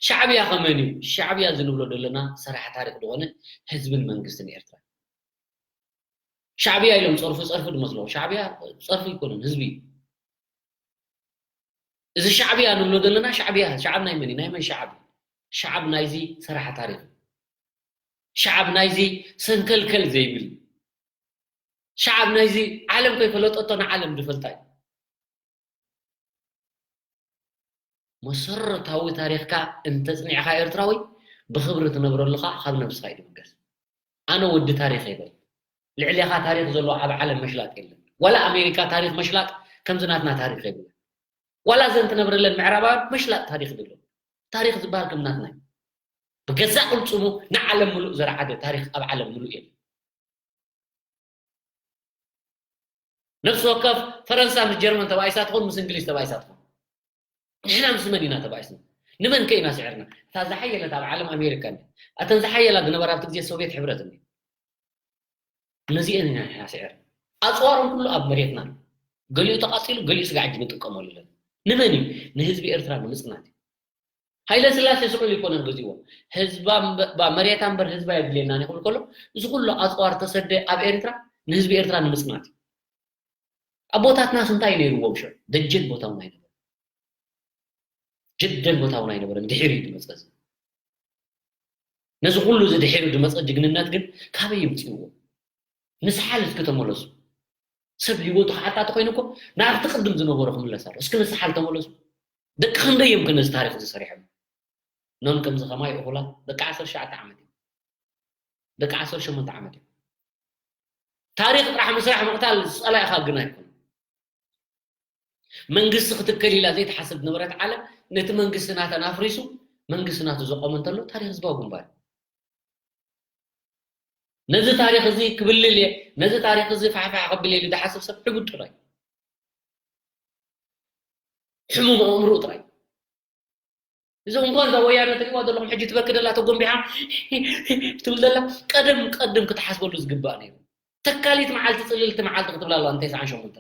ሻዕብያ ከመን እዩ? ሻዕብያ ዝንብሎ ዘለና ሰራሕ ታሪኽ ዝኾነ ህዝብን መንግስትን ኤርትራ። ሻዕብያ ኢሎም ጸርፉ፣ ጸርፊ ድመስሎ። ሻዕብያ ጸርፊ ኣይኮነን፣ ህዝቢ እዩ። እዚ ሻዕብያ ንብሎ ዘለና ሻዕብያ፣ ሻዕብ ናይ መን እዩ? ናይ መን ሻዕብ? ሻዕብ ናይዚ ሰራሕ ታሪኽ። ሻዕብ ናይዚ ሰንከልከል ዘይብል። ሻዕብ ናይዚ ዓለም ከይፈለጠቶ ንዓለም ዝፈልጣ እዩ። መሰረታዊ ታሪኽካ እንተጽኒዕኻ ኤርትራዊ ብኽብሪ ትነብረሉ ኸኣ ካብ ነብስኻ እዩ ዝብገስ። ኣነ ወዲ ታሪኽ ይበል። ልዕሌኻ ታሪኽ ዘለዎ ኣብ ዓለም መሽላጥ የለን። ዋላ ኣሜሪካ ታሪኽ መሽላጥ ከምዚ ናትና ታሪኽ የብለን። ዋላ እዘን ትነብረለን ምዕራባውያን መሽላጥ ታሪኽ የብለን። ታሪኽ ዝበሃል ከም ናትና እዩ። ብገዛእ ቅልጽሙ ንዓለም ምሉእ ዘርዓደ ታሪኽ ኣብ ዓለም ምሉእ የለን። ነፍሲ ወከፍ ፈረንሳ ምስ ጀርመን ተባኢሳ ትኾን፣ ምስ እንግሊዝ ተባኢሳ ትኾን። ንሕና ምስ መን ኢና ተባኢስና? ንመን ከ ኢና ስዒርና? እታ ዝሓየለት ኣብ ዓለም ኣሜሪካ እንድያ። እተን ዝሓየላ ዝነበራ ኣብቲ ግዜ ሶቪየት ሕብረት እንድያ። ነዚአን ኢና ንሕና ስዒርና። ኣጽዋሮም ኩሉ ኣብ መሬትና ኣሎ። ገሊኡ ተቓጺሉ፣ ገሊኡ ስጋዕ ሕጂ ንጥቀመሉ ኣለና። ንመን እዩ? ንህዝቢ ኤርትራ ንምጽናት እዩ። ሃይለ ስላሴ ስቕ ኢሉ ኣይኮነን ገዚእዎ። ህዝባ እምበ-፣ ባ-፣ መሬታ እምበር ህዝባ የድልየናን እዩ ክብል ከሎ፣ እዚ ኩሉ ኣጽዋር ተሰደ ኣብ ኤርትራ ንህዝቢ ኤርትራ ንምጽናት እዩ። ኣቦታትናስ እንታይ ነይርዎም ሽዑ? ደጀን ቦታ እውን ኣይነበረን። ደጀን ቦታ እውን ኣይነበረን። ድሒሩ እዩ ዝመጸ እዚ። ነዚ ኩሉ እዚ ድሒሩ ዝመጸ ጅግንነት ግን ካበይ የምጽእዎ? ንስሓል እስኪ ተመለሱ። ሰብ ህይወቱ ክሓታ ተኮይኑ እኮ ናብቲ ቅድም ዝነበሮ ክምለስ ኣሎ። እስኪ ንስሓል ተመለሱ። ደቂ ክንደይ እዮም ከ ነዚ ታሪኽ እዚ ሰሪሖም? ኖን ከምዚ ከማይ እኹላት ደቂ ዓሰርተ ትሽዓተ ዓመት እዮም። ደቂ ዓሰርተ ሸሞንተ ዓመት እዮም። ታሪኽ ጥራሕ ምስራሕ ምቕታል ጸላኢኻ ግን ኣይኮነን። መንግስቲ ክትከል ኢላ ዘይትሓስብ ዝነበረት ዓለም ነቲ መንግስቲ ናተን ኣፍሪሱ መንግስቲ ናቱ ዘቆመ እንተሎ ታሪኽ ህዝባዊ ግንባር እዩ። ነዚ ታሪኽ እዚ ክብልል እየ፣ ነዚ ታሪኽ እዚ ፋሕፋሕ ከብል እየ ኢሉ ዝሓስብ ሰብ ዕቡድ ጥራይ፣ ሕሙም ኣእምሮ ጥራይ። እዚ እንኳን እዛ ወያነ ትሪእዋ ዘለኹም ሕጂ ትበኪ ደላ ተጎንቢሓ ትብል ዘላ ቀደም ቀደም ክትሓስበሉ ዝግባእ ነይሩ። ተካሊት መዓልቲ ጽልልቲ መዓልቲ ክትብላ ኣለዋ እንተ ሰዓን ሸሞንተ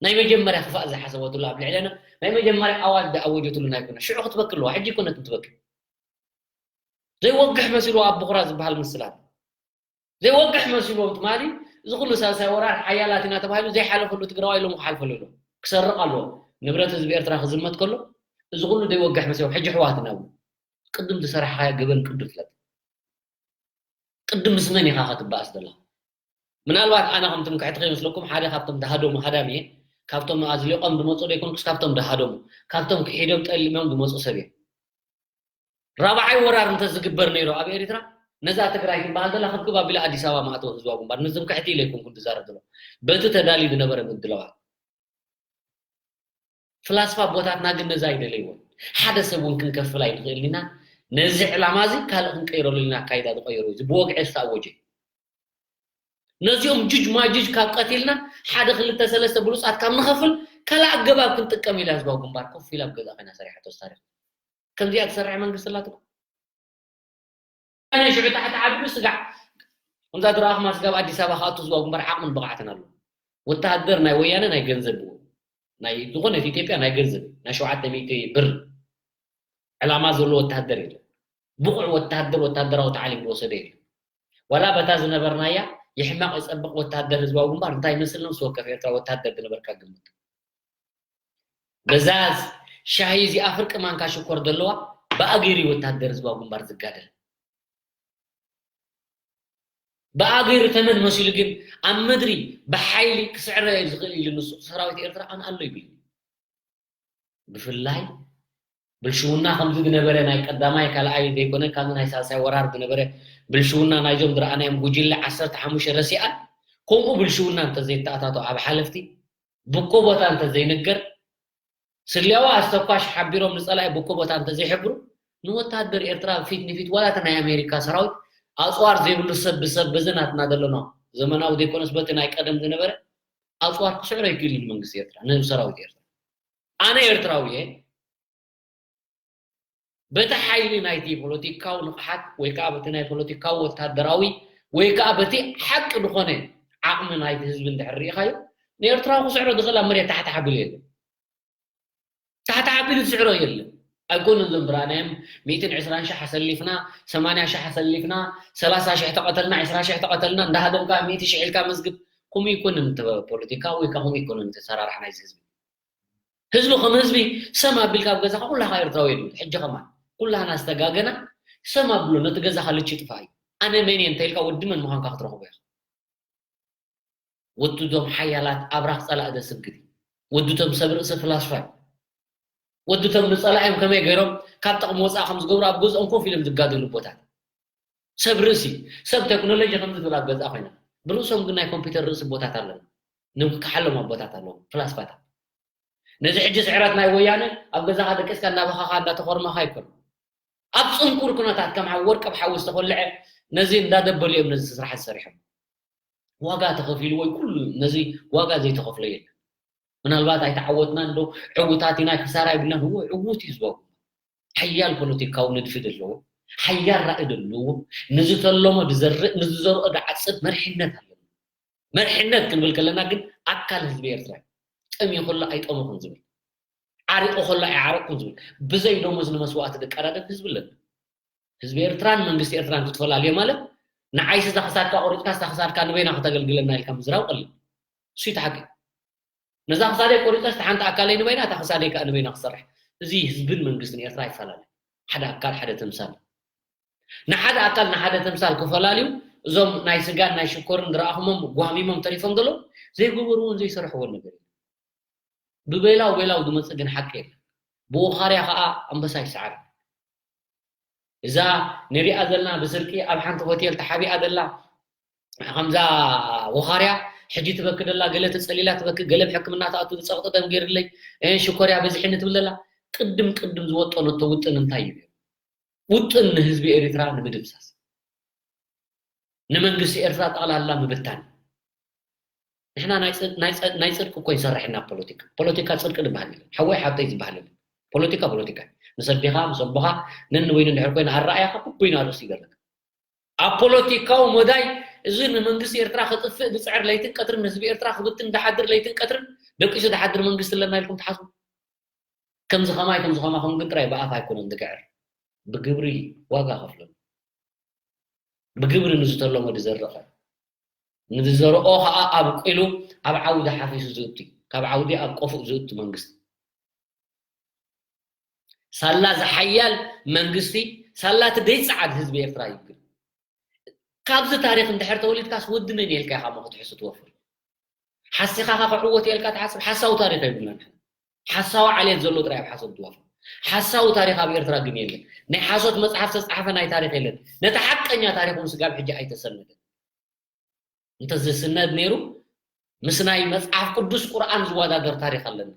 ናይ መጀመርያ ክፋእ ዝሓሰበትሉ ኣብ ልዕለና ናይ መጀመርያ ኣዋጅ ዝኣወጀትሉ ናይ ኮነ ሽዑ ክትበኪ ኣለዋ። ሕጂ ኮነት ትበኪ ዘይወግሕ መሲሉ ኣብ ብኹራ ዝበሃል ምስላት ዘይወግሕ መሲሎም ትማሊ እዚ ኩሉ ሳልሳይ ወራር ሓያላት ኢና ተባሂሉ ዘይሓለፈሉ ትግራዋይ ኢሎም ክሓልፈሉ ኢሎም ክሰርቕ ኣለዎ። ንብረት ህዝቢ ኤርትራ ክዝመት ከሎ እዚ ኩሉ ዘይወግሕ መሲሎም ሕጂ ኣሕዋትና እውን ቅድም ዝሰራሕኻዮ ገበን ቅዱ ፍለጥ። ቅድም ምስ መን ኢኻ ክትበኣስ ዘለኻ? ምናልባት ኣነ ከም ትምክሕቲ ከይመስለኩም ሓደ ካብቶም ዝሃደሙ ሃዳም እየ። ካብቶም ኣዝሊቖም ዝመፁ ዘይኮንኩስ ካብቶም ዝሃደሙ ካብቶም ክሒዶም ጠሊሞም ዝመፁ ሰብ እየ። ራብዓይ ወራር እንተዝግበር ነይሩ ኣብ ኤሪትራ ነዛ ትግራይ ትበሃል ዘላ ክብክብ ኣቢላ ኣዲስ ኣበባ ማእተወ ህዝባዊ ግንባር ንትምክሕቲ ኢለ ኣይኮንኩን ዝዛረብ ዘሎ በቲ ተዳልዩ ዝነበረ ምድለዋል ፍላስፋ ኣቦታትና ግን ነዚ ኣይደለይዎን። ሓደ ሰብ እውን ክንከፍል ኣይንኽእልን ኢና። ነዚ ዕላማ እዚ ካልእ ክንቀይረሉ ኢልና ኣካይዳ ዝቐየሩ እዚ ብወግዒ ዝተኣወጀ እዩ። ነዚኦም ጁጅ ማጁጅ ካብ ቀቲልና ሓደ ክልተ ሰለስተ ብሉፃት ካብ ንኸፍል ካልእ ኣገባብ ክንጥቀም ኢላ ህዝባዊ ግንባር ኮፍ ኢላ ኣብ ገዛ ኮይና ሰሪሓቶ ታሪኽ። ከምዚኣ ትሰርሕ መንግስቲ ኣላትኩም። ኣነ ሽዑ ታሕቲ ዓቢሉ ስጋዕ ከምዛ ዝረኣኹማ ስጋብ ኣዲስ ኣበባ ክኣቱ ዝዋ ግንባር ዓቕምን ብቕዓትን ኣለዎ። ወተሃደር ናይ ወያነ ናይ ገንዘብ ናይ ዝኾነት ኢትዮጵያ ናይ ገንዘብ ናይ ሸውዓተ ሚእቲ ብር ዕላማ ዘለዎ ወተሃደር የለን። ብቑዕ ወተሃደር ወተሃደራዊ ታዕሊም ዝወሰደ የለን። ዋላ በታ ዝነበርናያ ይሕማቕ ይጸብቕ ወተሃደር ህዝባዊ ግንባር እንታይ ይመስል ነብሲ ወከፍ ኤርትራ ወተሃደር ዝነበርካ ግምት። በዛ ሻሂ እዚኣ ፍርቂ ማንካ ሽኮር ዘለዋ ብኣገይሩ ወታደር ህዝባዊ ግንባር ዝጋደል ብኣገይሩ ተመን መሲሉ ግን ኣብ ምድሪ ብሓይሊ ክስዕረ ዝኽእል ኢሉ ንሱ ሰራዊት ኤርትራ ኣነ ኣሎ ይብል። ብፍላይ ብልሽውና ከምዚ ዝነበረ ናይ ቀዳማይ ካልኣይ ዘይኮነ ካብ ናይ ሳልሳይ ወራር ዝነበረ ብልሽውና ናይዞም ዝረኣናዮም ጉጅለ ዓሰርተ ሓሙሽተ ረሲኣን ከምኡ ብልሽውና እንተዘይተኣታቶ ኣብ ሓለፍቲ ብኮ ቦታ እንተዘይንገር ስልያዋ ኣስተኳሽ ሓቢሮም ንጸላኢ ብኮ ቦታ እንተዘይሕብሩ ንወታደር ኤርትራ ፊት ንፊት ዋላ እቲ ናይ ኣሜሪካ ሰራዊት ኣጽዋር ዘይብሉ ሰብ ብሰብ በዚ ናትና ዘለና ዘመናዊ ዘይኮነስ በቲ ናይ ቀደም ዝነበረ ኣጽዋር ክስዕሮ ይክእል እዩ ንመንግስቲ ኤርትራ ንሰራዊት ኤርትራ ኣነ ኤርትራዊ እየ በቲ ሓይሊ ናይቲ ፖለቲካዊ ንቕሓት ወይ ከዓ በቲ ናይ ፖለቲካዊ ወታደራዊ ወይ ከዓ በቲ ሓቂ ዝኾነ ዓቕሚ ናይቲ ህዝቢ እንድሕር ርኢኻዮ ንኤርትራዊ ክስዕሮ ዝኽእል ኣብ መሬት ታሕቲ ሓቢሉ የለን ታሕቲ ሓቢሉ ዝስዕሮ የለን ኣይኮኑን ዘንብራናዮም ሚእትን ዕስራን ሸሕ ኣሰሊፍና ሰማንያ ሸሕ ኣሰሊፍና ሰላሳ ሸሕ ተቐተልና ዕስራ ሸሕ ተቐተልና እንዳሃደምካ ሚእቲ ሸሕ ኢልካ መዝግብ ከምኡ ይኮንን ፖለቲካ ወይ ከዓ ከምኡ ይኮንን ተሰራራሕ ናይዚ ህዝቢ ህዝቢ ከም ህዝቢ ሰም ኣቢልካ ኣብ ገዛኻ ኩላኻ ኤርትራዊ የድምት ሕጂ ከማን ኩላህና ዝተጋገና ሰም ኣብሎ ነቲ ገዛኻ ልቺ ጥፋእ እዩ ኣነ መን እየ እንተኢልካ ወዲ መን ምዃንካ ክትረኽቦ ኢኻ ወዲ ቶም ሓያላት ኣብራኽ ጸላእ ዘስግድ እዩ ወዲ ቶም ሰብ ርእሲ ፍላስፋ እዩ ወዲ ቶም ንጸላእዮም ከመይ ገይሮም ካብ ጥቕሚ ወጻእ ከም ዝገብሩ ኣብ ገዝኦም ኮፍ ኢሎም ዝጋደሉ ቦታት ሰብ ርእሲ ሰብ ቴክኖሎጂ ከም ዝብል ኣብ ገዛ ኮይና ብርእሶም ግን ናይ ኮምፒውተር ርእሲ ቦታት ኣለና ንምክሓሎም ኣቦታት ኣለዉ ፍላስፋታት ነዚ ሕጂ ስዕረት ናይ ወያነ ኣብ ገዛኻ ደቂስካ እናበኻኻ እናተኾርመኻ ኣይኮን ኣብ ጽንኩር ኩነታት ከም ወርቂ ኣብ ሓዊ ዝተኾልዐ ነዚ እንዳደበሉ እዮም ነዚ ስራሕ ዝሰሪሖም ዋጋ ተኸፊሉ ወይ ኩሉ ነዚ ዋጋ ዘይተኸፍሎ የለን ምናልባት ኣይተዓወትና እንዶ ዕውታት ኢና ክሳራ ይብልናን እዎ ዕውት እዩ ዝበሩ ሓያል ፖለቲካዊ ንድፊ ዘለዎ ሓያል ራእይ ዘለዎ ንዝተለሞ ዝዘርእ ንዝዘርኦ ዝዓፅድ መርሒነት ኣለዎ መርሒነት ክንብል ከለና ግን ኣካል ህዝቢ ኤርትራ ጠምዩ ከሎ ኣይጠመኹን ዝብል ዓሪቑ ከሎ ኣይዓረቕኩን ዝብል ብዘይ ደሞዝ ንመስዋእቲ ዝቀዳደም ህዝቢ ኣለና ህዝቢ ኤርትራን መንግስቲ ኤርትራን ክትፈላልዮ ማለት ንዓይሲ እዛ ክሳድካ ቆሪፅካ ስታ ክሳድካ ንበይና ከተገልግለና ኢልካ ምዝራብ ቀሊል እሱ ይተሓቂ ነዛ ክሳደይ ቆሪፀ ስታ ሓንቲ ኣካለይ ንበይና እታ ክሳደይ ከዓ ንበይና ክሰርሕ እዚ ህዝብን መንግስትን ኤርትራ ይፈላለ ሓደ ኣካል ሓደ ተምሳል ንሓደ ኣካል ንሓደ ተምሳል ክፈላልዩ እዞም ናይ ስጋን ናይ ሽኮርን ዝረኣኹሞም ጓሚሞም ተሪፎም ዘለዉ ዘይገበርዎን ዘይሰርሕዎን ነገር የለን። ብቤላው ቤላው ዝመጽእ ግን ሓቂ የለን። ብወኻርያ ኸኣ ኣንበሳ ይሰዓር። እዛ ንሪኣ ዘለና ብስርቂ ኣብ ሓንቲ ሆቴል ተሓቢኣ ዘላ ከምዛ ወኻርያ ሕጂ ትበኪ ደላ፣ ገለ ተጸሊላ ትበኪ፣ ገለ ኣብ ሕክምና ትኣቱ፣ ጸቕጢ ደም ገይርለይ፣ እ፣ ሽኮርያ በዚሕኒ ትብል ደላ። ቅድም ቅድም ዝወጠነቶ ውጥን እንታይ እዩ? ውጥን ንህዝቢ ኤሪትራ ንምድምሳስ፣ ንመንግስቲ ኤርትራ ጠቕላላ ምብታን። ንሕና ናይ ጽ-፣ ናይ ጽ-፣ ናይ ጽድቂ እኮ ይሰርሕ ኢና ፖለቲካ። ፖለቲካ ጽድቂ ዝበሃል የለን። ሓወይ ሓብተይ ዝበሃል የለን። ፖለቲካ ፖለቲካ። ምስ ኣዴኻ፣ ምስ ኣቦኻ፣ ነንበይኑ እንድሕር ኮይና ኣረኣያኻ በበይኑ ኣርእስቲ ይገርለካ። ኣብ ፖለቲካዊ መዳይ እዚ ንመንግስቲ ኤርትራ ከጥፍእ ዝጽዕር ለይትን ቀትርን፣ ንህዝቢ ኤርትራ ክብትን ዝሓድር ለይትን ቀትርን፣ ደቂሱ ዝሓድር መንግስቲ ኣለና ኢልኩም ትሓስቡ? ከምዚ ኸማይ፣ ከምዚ ኸማኹም ግን ጥራይ ብኣፍ ኣይኮነን ዝግዕር። ብግብሪ ዋጋ ከፍለሉ። ብግብሪ ንዝተለሞ ዝዘርእ ኸ፣ ንዝዘርኦ ኸኣ ኣብቂሉ ኣብ ዓውዲ ሓፊሱ ዝእቱ እዩ። ካብ ዓውዲ ኣብ ቆፉእ ዝእቱ መንግስቲ። ሳላ ዝሓያል መንግስቲ፣ ሳላ እቲ ዘይጸዓድ ህዝቢ ኤርትራ እዩ ግን። ካብዚ ታሪኽ እንድሕር ተወሊድካስ ወዲ መን እየ ኢልካ ኢኻ እሞ ክትሕሱ ትወፍር። ሓሲኻ ኸዓ ክዕወት እየ ኢልካ ትሓስብ፣ ሓሳዊ ታሪኽ የብልናን። ሓሳዊ ዓሌት ዘሎ ጥራይ ኣብ ሓሶት ዝዋፈር። ሓሳዊ ታሪኽ ኣብ ኤርትራ ግን የለን። ናይ ሓሶት መጽሓፍ ዝተጻሕፈ ናይ ታሪኽ የለን። ነቲ ሓቀኛ ታሪኽ እውን ስጋብ ሕጂ ኣይተሰነደን። እንተዝስነድ ነይሩ፣ ምስ ናይ መጽሓፍ ቅዱስ ቁርኣን ዝወዳደር ታሪኽ ኣለና።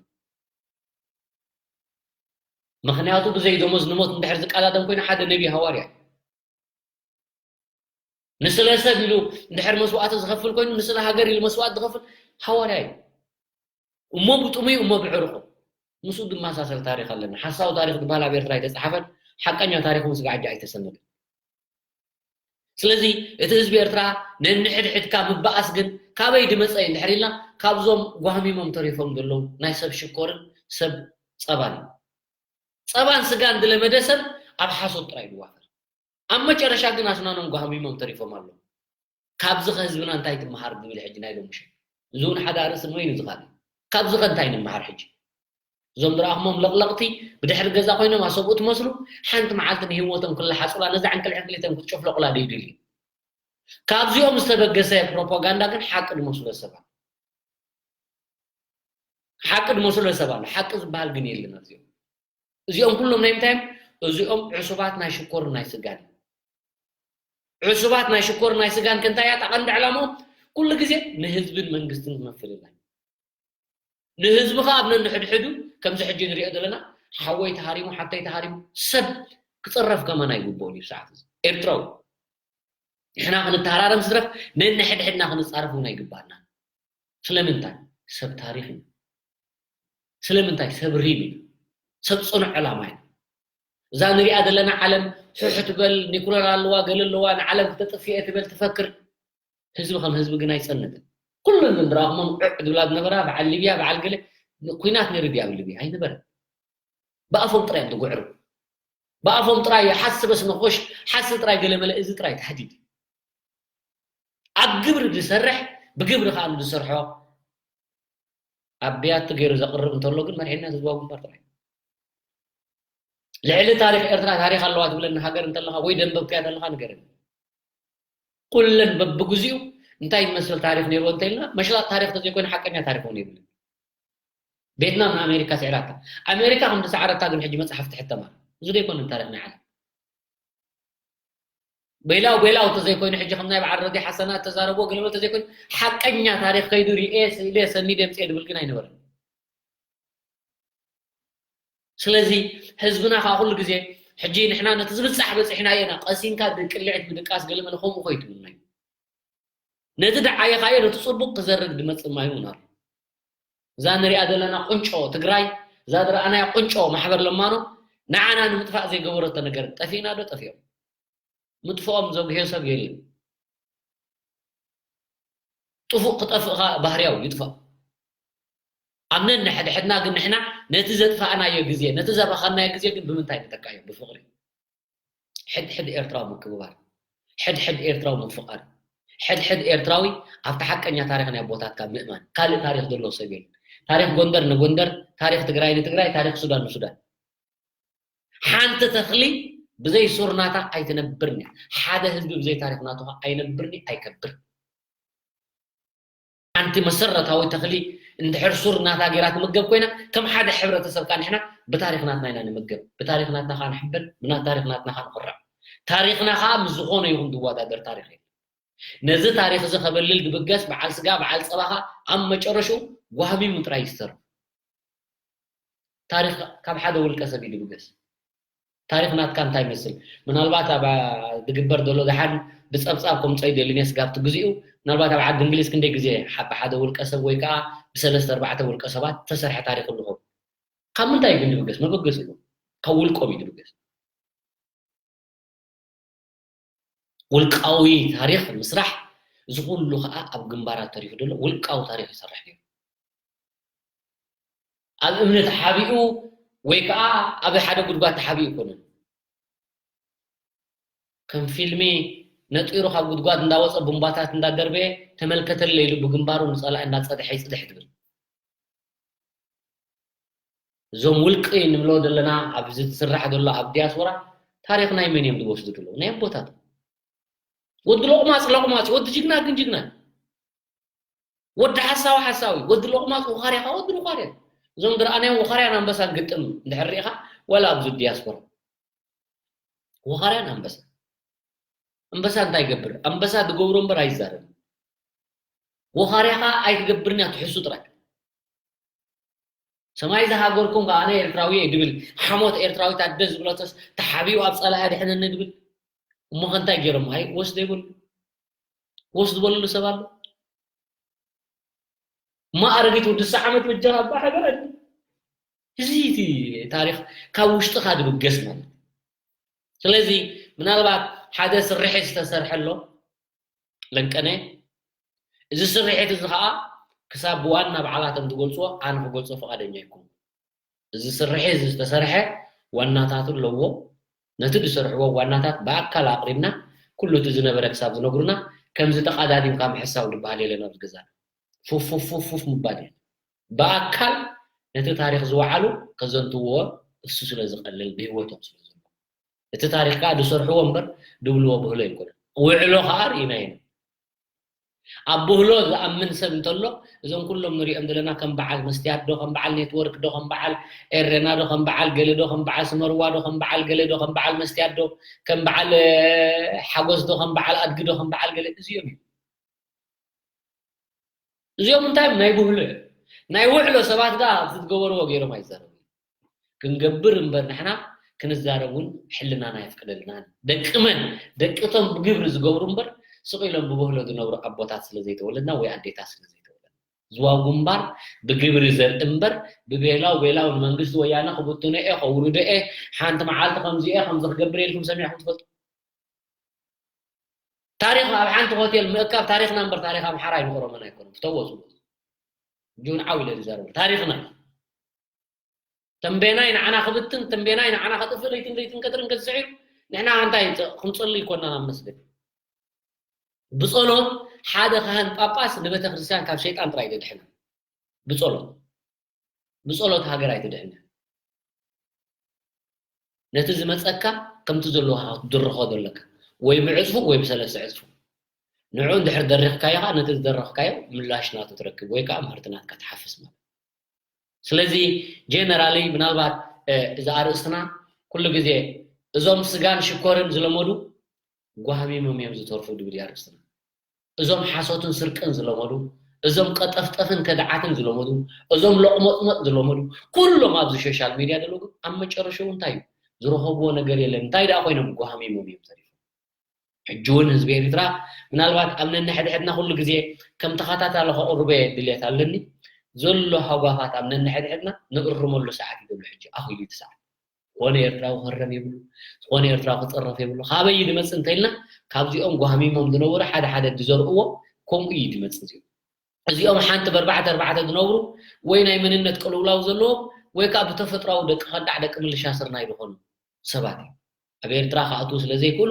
ምኽንያቱ ብዘይ ደሞዝ ንሞት እንድሕር ዝቀዳደም ኮይኑ ሓደ ነቢ ሃዋርያ እዩ። ንስለ ሰብ ኢሉ እንድሕር መስዋእቲ ዝኸፍል ኮይኑ፣ ንስለ ሃገር ኢሉ መስዋእቲ ዝኸፍል ሃዋርያ እዩ። እሞ ብጥሙይ፣ እሞ ብዕርቁ። ምስኡ ዝመሳሰል ታሪኽ ኣለና። ሓሳዊ ታሪኽ ዝበሃል ኣብ ኤርትራ ኣይተጻሓፈን፣ ሓቀኛ ታሪኽ እውን ስጋዕ ሕጂ ኣይተሰነደን። ስለዚ እቲ ህዝቢ ኤርትራ ነንሕድሕድካ ምበኣስ ግን ካበይ ዝመጸ እዩ እንድሕር ኢልና፣ ካብዞም ጓህሚሞም ተሪፎም ዘለዉ ናይ ሰብ ሽኮርን ሰብ ጸባን እዩ። ጸባን ስጋን ዝለመደ ሰብ ኣብ ሓሶት ጥራይ ይዋፈር። ኣብ መጨረሻ ግን ኣስናኖም ጓህሚሞም ተሪፎም ኣለዉ። ካብዚ ከ ህዝብና እንታይ ትመሃር ዝብል ሕጂ ናይ ሎሚ ምሸት። እዚ እውን ሓደ ኣርእስቲ ንበይኑ ዝኻድ እዩ። ካብዚ ከ እንታይ ንምሃር ሕጂ? እዞም ዝረኣኹሞም ለቕለቕቲ ብድሕሪ ገዛ ኮይኖም ኣሰብኡ ትመስሉ፣ ሓንቲ መዓልቲ ንህይወቶም ክለሓጹላ ነዛ ዕንክል ዕንክሊቶም ክትጨፍለቑላ ድዩ ድልዩ? ካብዚኦም ዝተበገሰ ፕሮፓጋንዳ ግን ሓቂ ዝመስሎ ሰባት፣ ሓቂ ዝመስሎ ሰብ ኣሎ። ሓቂ ዝበሃል ግን የለን ኣብዚኦም። እዚኦም ኩሎም ናይ ምንታይ እዮም? እዚኦም ዕሱባት ናይ ሽኮርን ናይ ስጋን እዮም። ዕሱባት ናይ ሽኮርን ናይ ስጋን ከ እንታይ እያ እታ ቀንዲ ዕላምኦም? ኩሉ ግዜ ንህዝብን መንግስትን ምፍልላይ። ንህዝቢ ኸኣ ኣብ ነንሕድሕዱ ከምዚ ሕጂ ንሪኦ ዘለና ሓወይ ተሃሪሙ፣ ሓብተይ ተሃሪሙ፣ ሰብ ክጽረፍ ከማን ኣይግብኦን እዩ ሰዓት እዚ። ኤርትራዊ ንሕና ክንተሃራረም ዝትረፍ ነንሕድሕድና ክንጻረፍ እውን ኣይግባእና። ስለምንታይ? ሰብ ታሪኽ ኢና። ስለምንታይ? ሰብ ሪም ኢና። ሰብ ጽኑዕ ዕላማ ኢና። እዛ ንሪኣ ዘለና ዓለም ሕሕ ትበል፣ ኒኩለር ኣለዋ፣ ገለ ኣለዋ፣ ንዓለም ክተጥፍእ እየ ትበል ትፈክር። ህዝቢ ከም ህዝቢ ግን ኣይጸንትን። ኩለን ዝረኣኹሞም ዕዕ ዝብላ ዝነበራ በዓል ሊብያ፣ በዓል ገለ፣ ኩናት ነይሩ ድዩ ኣብ ሊብያ? ኣይነበረን። ብኣፎም ጥራይ እዮም ዝጉዕሩ። ብኣፎም ጥራይ ሓስበስ ንኾሽ፣ ሓስ ጥራይ ገለ መለ፣ እዚ ጥራይ ታህዲድ። ኣብ ግብሪ ዝሰርሕ፣ ብግብሪ ከኣ ዝሰርሖ ኣብ ብያቲ ገይሩ ዘቕርብ እንተሎ ግን መርሒና ህዝባዊ ግንባር ጥራይ። ልዕሊ ታሪኽ ኤርትራ ታሪኽ ኣለዋ ትብለኒ ሃገር እንተለኻ ወይ ደንበብክያ ዘለኻ ንገረኒ። ኩለን በብግዚኡ እንታይ ይመስል ታሪኽ ነይርዎ እንተኢልና፣ መሽላጥ ታሪኽ ተዘይኮይኑ ሓቀኛ ታሪኽ እውን የብልን። ቬትናም ንኣሜሪካ ስዒራታ። ኣሜሪካ ከም ዝሰዓረታ ግን ሕጂ መጽሓፍ ትሕተማ። እዚ ዘይኮነ ታሪኽ ናይ ዓለም። ቤላው ቤላው ተዘይኮይኑ ሕጂ ከም ናይ በዓል ረዲ ሓሰና እተዛረብዎ ገለመለ ተዘይኮይኑ ሓቀኛ ታሪኽ ከይዱ ሪኤ ስኢለ ሰኒደ ምጽኤ ድብል ግን ኣይነበረን። ስለዚ ህዝብና ከዓ ኩሉ ግዜ ሕጂ ንሕና ነቲ ዝብጻሕ በጺሕናዮ ኢና፣ ቀሲንካ ብቅልዕት ምድቃስ ገለመለ ከምኡ ኮይትምናዩ። ነቲ ደዓይኻዮ ነቲ ጽቡቕ ክዘርግ ዝመጽእ ማይ እውን ኣሎ። እዛ ንሪኣ ዘለና ቁንጮ ትግራይ፣ እዛ ዝረኣናያ ቁንጮ ማሕበር ለማኖ ንዓና ንምጥፋእ ዘይገበረቶ ነገር ጠፊእና ዶ ጠፊኦም? ምጥፍኦም ዘጉህዮ ሰብ የለን። ጥፉእ ክጠፍእ ኸኣ ባህርያዊ ይጥፋእ። ኣብ ነንሕድሕድና ግን ንሕና ነቲ ዘጥፋእናዮ ግዜ፣ ነቲ ዘባኸናዮ ግዜ ግን ብምንታይ ንተካዮ? ብፍቕሪ። ሕድሕድ ኤርትራዊ ምክብባር፣ ሕድሕድ ኤርትራዊ ምፍቓር፣ ሕድሕድ ኤርትራዊ ኣብቲ ሓቀኛ ታሪኽ ናይ ኣቦታትካ ምእማን። ካልእ ታሪኽ ዘለዎ ሰብ የለን። ታሪኽ ጎንደር ንጎንደር፣ ታሪኽ ትግራይ ንትግራይ፣ ታሪኽ ሱዳን ንሱዳን። ሓንቲ ተኽሊ ብዘይ ሱር ናታ ኣይትነብርን እያ። ሓደ ህዝቢ ብዘይ ታሪኽ ናቱ ኸዓ ኣይነብርን እዩ፣ ኣይከብርን። ሓንቲ መሰረታዊ ተኽሊ እንድሕር ሱር ናታ ገይራ ትምገብ ኮይና፣ ከም ሓደ ሕብረተሰብ ከኣ ንሕና ብታሪኽ ናትና ኢና ንምገብ። ብታሪኽ ናትና ከኣ ንሕበን፣ ብና-፣ ታሪኽ ናትና ከኣ ንኹርዕ። ታሪኽና ከኣ ምስ ዝኾነ ይኹን ዝወዳደር ታሪኽ የለን። ነዚ ታሪኽ እዚ ከበልል ድብገስ በዓል ስጋ፣ በዓል ጸባ ከኣ ኣብ መጨረሽኡ ጓህሚሙ ጥራይ ይስተርፍ። ታሪኽ ካብ ሓደ ውልቀ ሰብ እዩ ድብገስ። ታሪኽ ናትካ እንታይ ይመስል? ምናልባት ኣብ ድግበር ዘሎ ደሓን ብጸብጻብ ከምጾ ይደሊ ኔስ ጋብቲ ግዜኡ፣ ምናልባት ኣብ ዓዲ እንግሊዝ ክንደይ ግዜ ብ ሓደ ውልቀ ሰብ ወይ ከኣ ብሰለስተ ኣርባዕተ ውልቀ ሰባት ተሰርሐ ታሪኽ ኣለኹም። ካብ ምንታይ ግን ድብገስ? መበገስ ኣሎ። ካብ ውልቆም እዩ ድብገስ። ውልቃዊ ታሪኽ ምስራሕ፣ እዚ ኩሉ ከኣ ኣብ ግንባራት ተሪፉ ዘሎ ውልቃዊ ታሪኽ ይሰርሕ ነይሩ። ኣብ እምኒ ተሓቢኡ ወይ ከኣ ኣብ ሓደ ጉድጓድ ተሓቢኡ ኣይኮነን። ከም ፊልሚ ነጢሩ ካብ ጉድጓድ እንዳወጸ ቡምባታት እንዳደርበየ ተመልከተለይ ኢሉ ብግንባሩ ንጸላኢ እንዳጸድሐ ይጽድሕ ትብል። እዞም ውልቂ ንብሎ ዘለና ኣብዚ ዝስራሕ ዘሎ ኣብ ዲያስፖራ ታሪኽ ናይ መን እዮም ዝወስዱ ዘለዉ? ናይ ኣቦታት። ወዲ ሎቕማጽ ሎቕማጽ፣ ወዲ ጅግና ግን ጅግና። ወዲ ሓሳዊ ሓሳዊ፣ ወዲ ሎቕማጽ ወኻርያ ከኣ ወዲ ወኻርያ። እዞም ዝረኣናዮም ወኻርያን ኣንበሳን ግጥም እንድሕር ርኢኻ፣ ዋላ ኣብዚ ዲያስፖራ። ወኻርያን ኣንበሳ። ኣንበሳ እንታይ ይገብር? ኣንበሳ ዝገብሮ እምበር ኣይዛረብን። ወኻርያ ከኣ ኣይትገብርን እያ ትሕሱ ጥራይ። ሰማይ ዝሃገርኩም ከኣ ኣነ ኤርትራዊ እየ ድብል፣ ሓሞት ኤርትራዊት ኣደ ዝብለቶስ ተሓቢኡ ኣብ ጸላኢ ኣድሕነኒ ድብል። እሞ ከ እንታይ ገይሮም? ኣይ ወስ ዘይብሉ። ወስ ዝበልሉ ሰብ ኣሎ? እሞ ኣረጊት ወዲ ሰዓመት በጃኻ እባ ሃገር ኣድኒ። እዚ እቲ ታሪኽ ካብ ውሽጥኻ ድብገስ ማለት እዩ። ስለዚ ምናልባት ሓደ ስርሒት ዝተሰርሐ ኣሎ ለንቀነ። እዚ ስርሒት እዚ ኸኣ ክሳብ ብዋና በዓላቶም ዝገልጽዎ ኣነ ክገልጾ ፈቓደኛ ኣይኮንኩን። እዚ ስርሒት እዚ ዝተሰርሐ ዋናታቱ ኣለዎ። ነቲ ዝሰርሕዎ ዋናታት ብኣካል ኣቕሪብና ኩሉ እቲ ዝነበረ ክሳብ ዝነግሩና ከምዚ ተቓዳዲምካ ምሕሳው ዝበሃል የለን ኣብዚ ገዛና። ፉፍ ፉፍ ፉፍ ፉፍ ምባል የለን። ብኣካል ነቲ ታሪኽ ዝወዓሉ ከዘንትውዎ እሱ ስለ ዝቐልል ብህይወቶም ስለ ዘለዉ። እቲ ታሪኽ ከኣ ዝሰርሕዎ እምበር ዝብልዎ ብህሎ ኣይኮነን። ውዕሎ ከኣ ርኢናዮ ኢና። ኣብ ብህሎ ዝኣምን ሰብ እንተሎ እዞም ኩሎም ንሪኦም ዘለና ከም በዓል መስትያት ዶ፣ ከም በዓል ኔትወርክ ዶ፣ ከም በዓል ኤረና ዶ፣ ከም በዓል ገለ ዶ፣ ከም በዓል ስመርዋ ዶ፣ ከም በዓል ገለ ዶ፣ ከም በዓል መስትያት ዶ፣ ከም በዓል እ፣ ሓጎስ ዶ፣ ከም በዓል ኣድጊ ዶ፣ ከም በዓል ገለ እዚኦም እዮም። እዚኦም እንታይ ናይ ብህሎ እዮም። ናይ ውዕሎ ሰባት ጋር ዝገበርዎ ገይሮም ኣይዛረቡ። ክንገብር እምበር ንሕና ክንዛረብ እውን ሕልናና የፍቅደልናን። ደቂ መን? ደቂ እቶም ብግብሪ ዝገብሩ እምበር ስቕ ኢሎም ብብህሎ ዝነብሩ ኣቦታት ስለ ዘይተወለድና ወይ ኣዴታት ስለ ዘይተወለድና። ዝዋው ግንባር ብግብሪ ዘርኢ እምበር ብቤላው ቤላው ንመንግስቲ ወያነ ክብትኖ እየ፣ ከውርዶ እየ፣ ሓንቲ መዓልቲ ከምዚ እየ፣ ከምዚ ክገብር እየ ኢልኩም ሰሚዕኩም ትፈልጡ? ታሪኽ ኣብ ሓንቲ ሆቴል ምእካብ ታሪኽና እምበር ታሪኽ ኣምሓራ ኣይንቆሮመን ኣይኮነን። ፍተዎ ጽቡቕ። ጁን ዓው ኢለ ዝዛረቡ ታሪኽና እዩ። ተንቤናይ ንዓና ክብትን፣ ተንቤናይ ንዓና ከጥፍእ ለይትን ለይትን ቀትርን ከዝስዒሩ ንሕና እንታይ ክንጽሊ ይኮና ናብ መስገድ። ብጸሎት ሓደ ካህን ጳጳስ ንቤተ ክርስቲያን ካብ ሸይጣን ጥራይ ዘድሕና። ብጸሎት። ብጸሎት ሃገር ኣይትድሕንን። ነቲ ዝመጸካ ከምቲ ዘለዋ ክትድርኾ ዘለካ። ወይ ብዕጽፉ ወይ ብሰለስተ ዕጽፉ። ንዑ እንድሕር ደሪኽካዮ ኸኣ ነቲ ዝደረኽካዮ ምላሽ ናቱ ትረክብ ወይ ከኣ ምህርቲ ናትካ ትሓፍስ ማለት። ስለዚ ጀነራሊ ምናልባት እ፣ እዚ ኣርእስትና ኩሉ ግዜ እዞም ስጋን ሽኮርን ዝለመዱ ጓህሚሞም እዮም ዝተርፉ ድብል እዩ ኣርእስትና። እዞም ሓሶትን ስርቅን ዝለመዱ፣ እዞም ቀጠፍጠፍን ከድዓትን ዝለመዱ፣ እዞም ሎቕመጥመጥ ዝለመዱ ኩሎም ኣብዚ ሶሻል ሚድያ ዘለዉ ግን ኣብ መጨረሽኡ እንታይ እዩ? ዝረኸብዎ ነገር የለን። እንታይ ደኣ ኮይኖም ጓህሚሞም እዮም ተሪፎም። ሕጂ እውን ህዝቢ ኤርትራ ምናልባት ኣብ ነንሕድሕድና ኩሉ ግዜ ከም ተኸታታሊ ከቕርቦ እየ ድልየት ኣለኒ። ዘሎ ሃጓፋት ኣብ ነንሕድሕድና ንእርመሉ ሰዓት እዩ ዘሎ ሕጂ። ኣኺሉ እቲ ሰዓት። ዝኾነ ኤርትራዊ ክህረም የብሉ። ዝኾነ ኤርትራዊ ክጸረፍ የብሉ። ካበይ እዩ ዝመጽእ እንተኢልና ካብዚኦም ጓህሚሞም ዝነበሩ ሓደ ሓደ ዝዘርእዎ ከምኡ እዩ ዝመጽእ እዚኦም። እዚኦም ሓንቲ በርባዕተ ኣርባዕተ ዝነብሩ ወይ ናይ መንነት ቅልውላው ዘለዎም ወይ ከኣ ብተፈጥሮኣዊ ደቂ ከዳዕ ደቂ ምልሻ ስርናይ ዝኾኑ ሰባት እዮም። ኣብ ኤርትራ ክኣትዉ ስለ ዘይክእሉ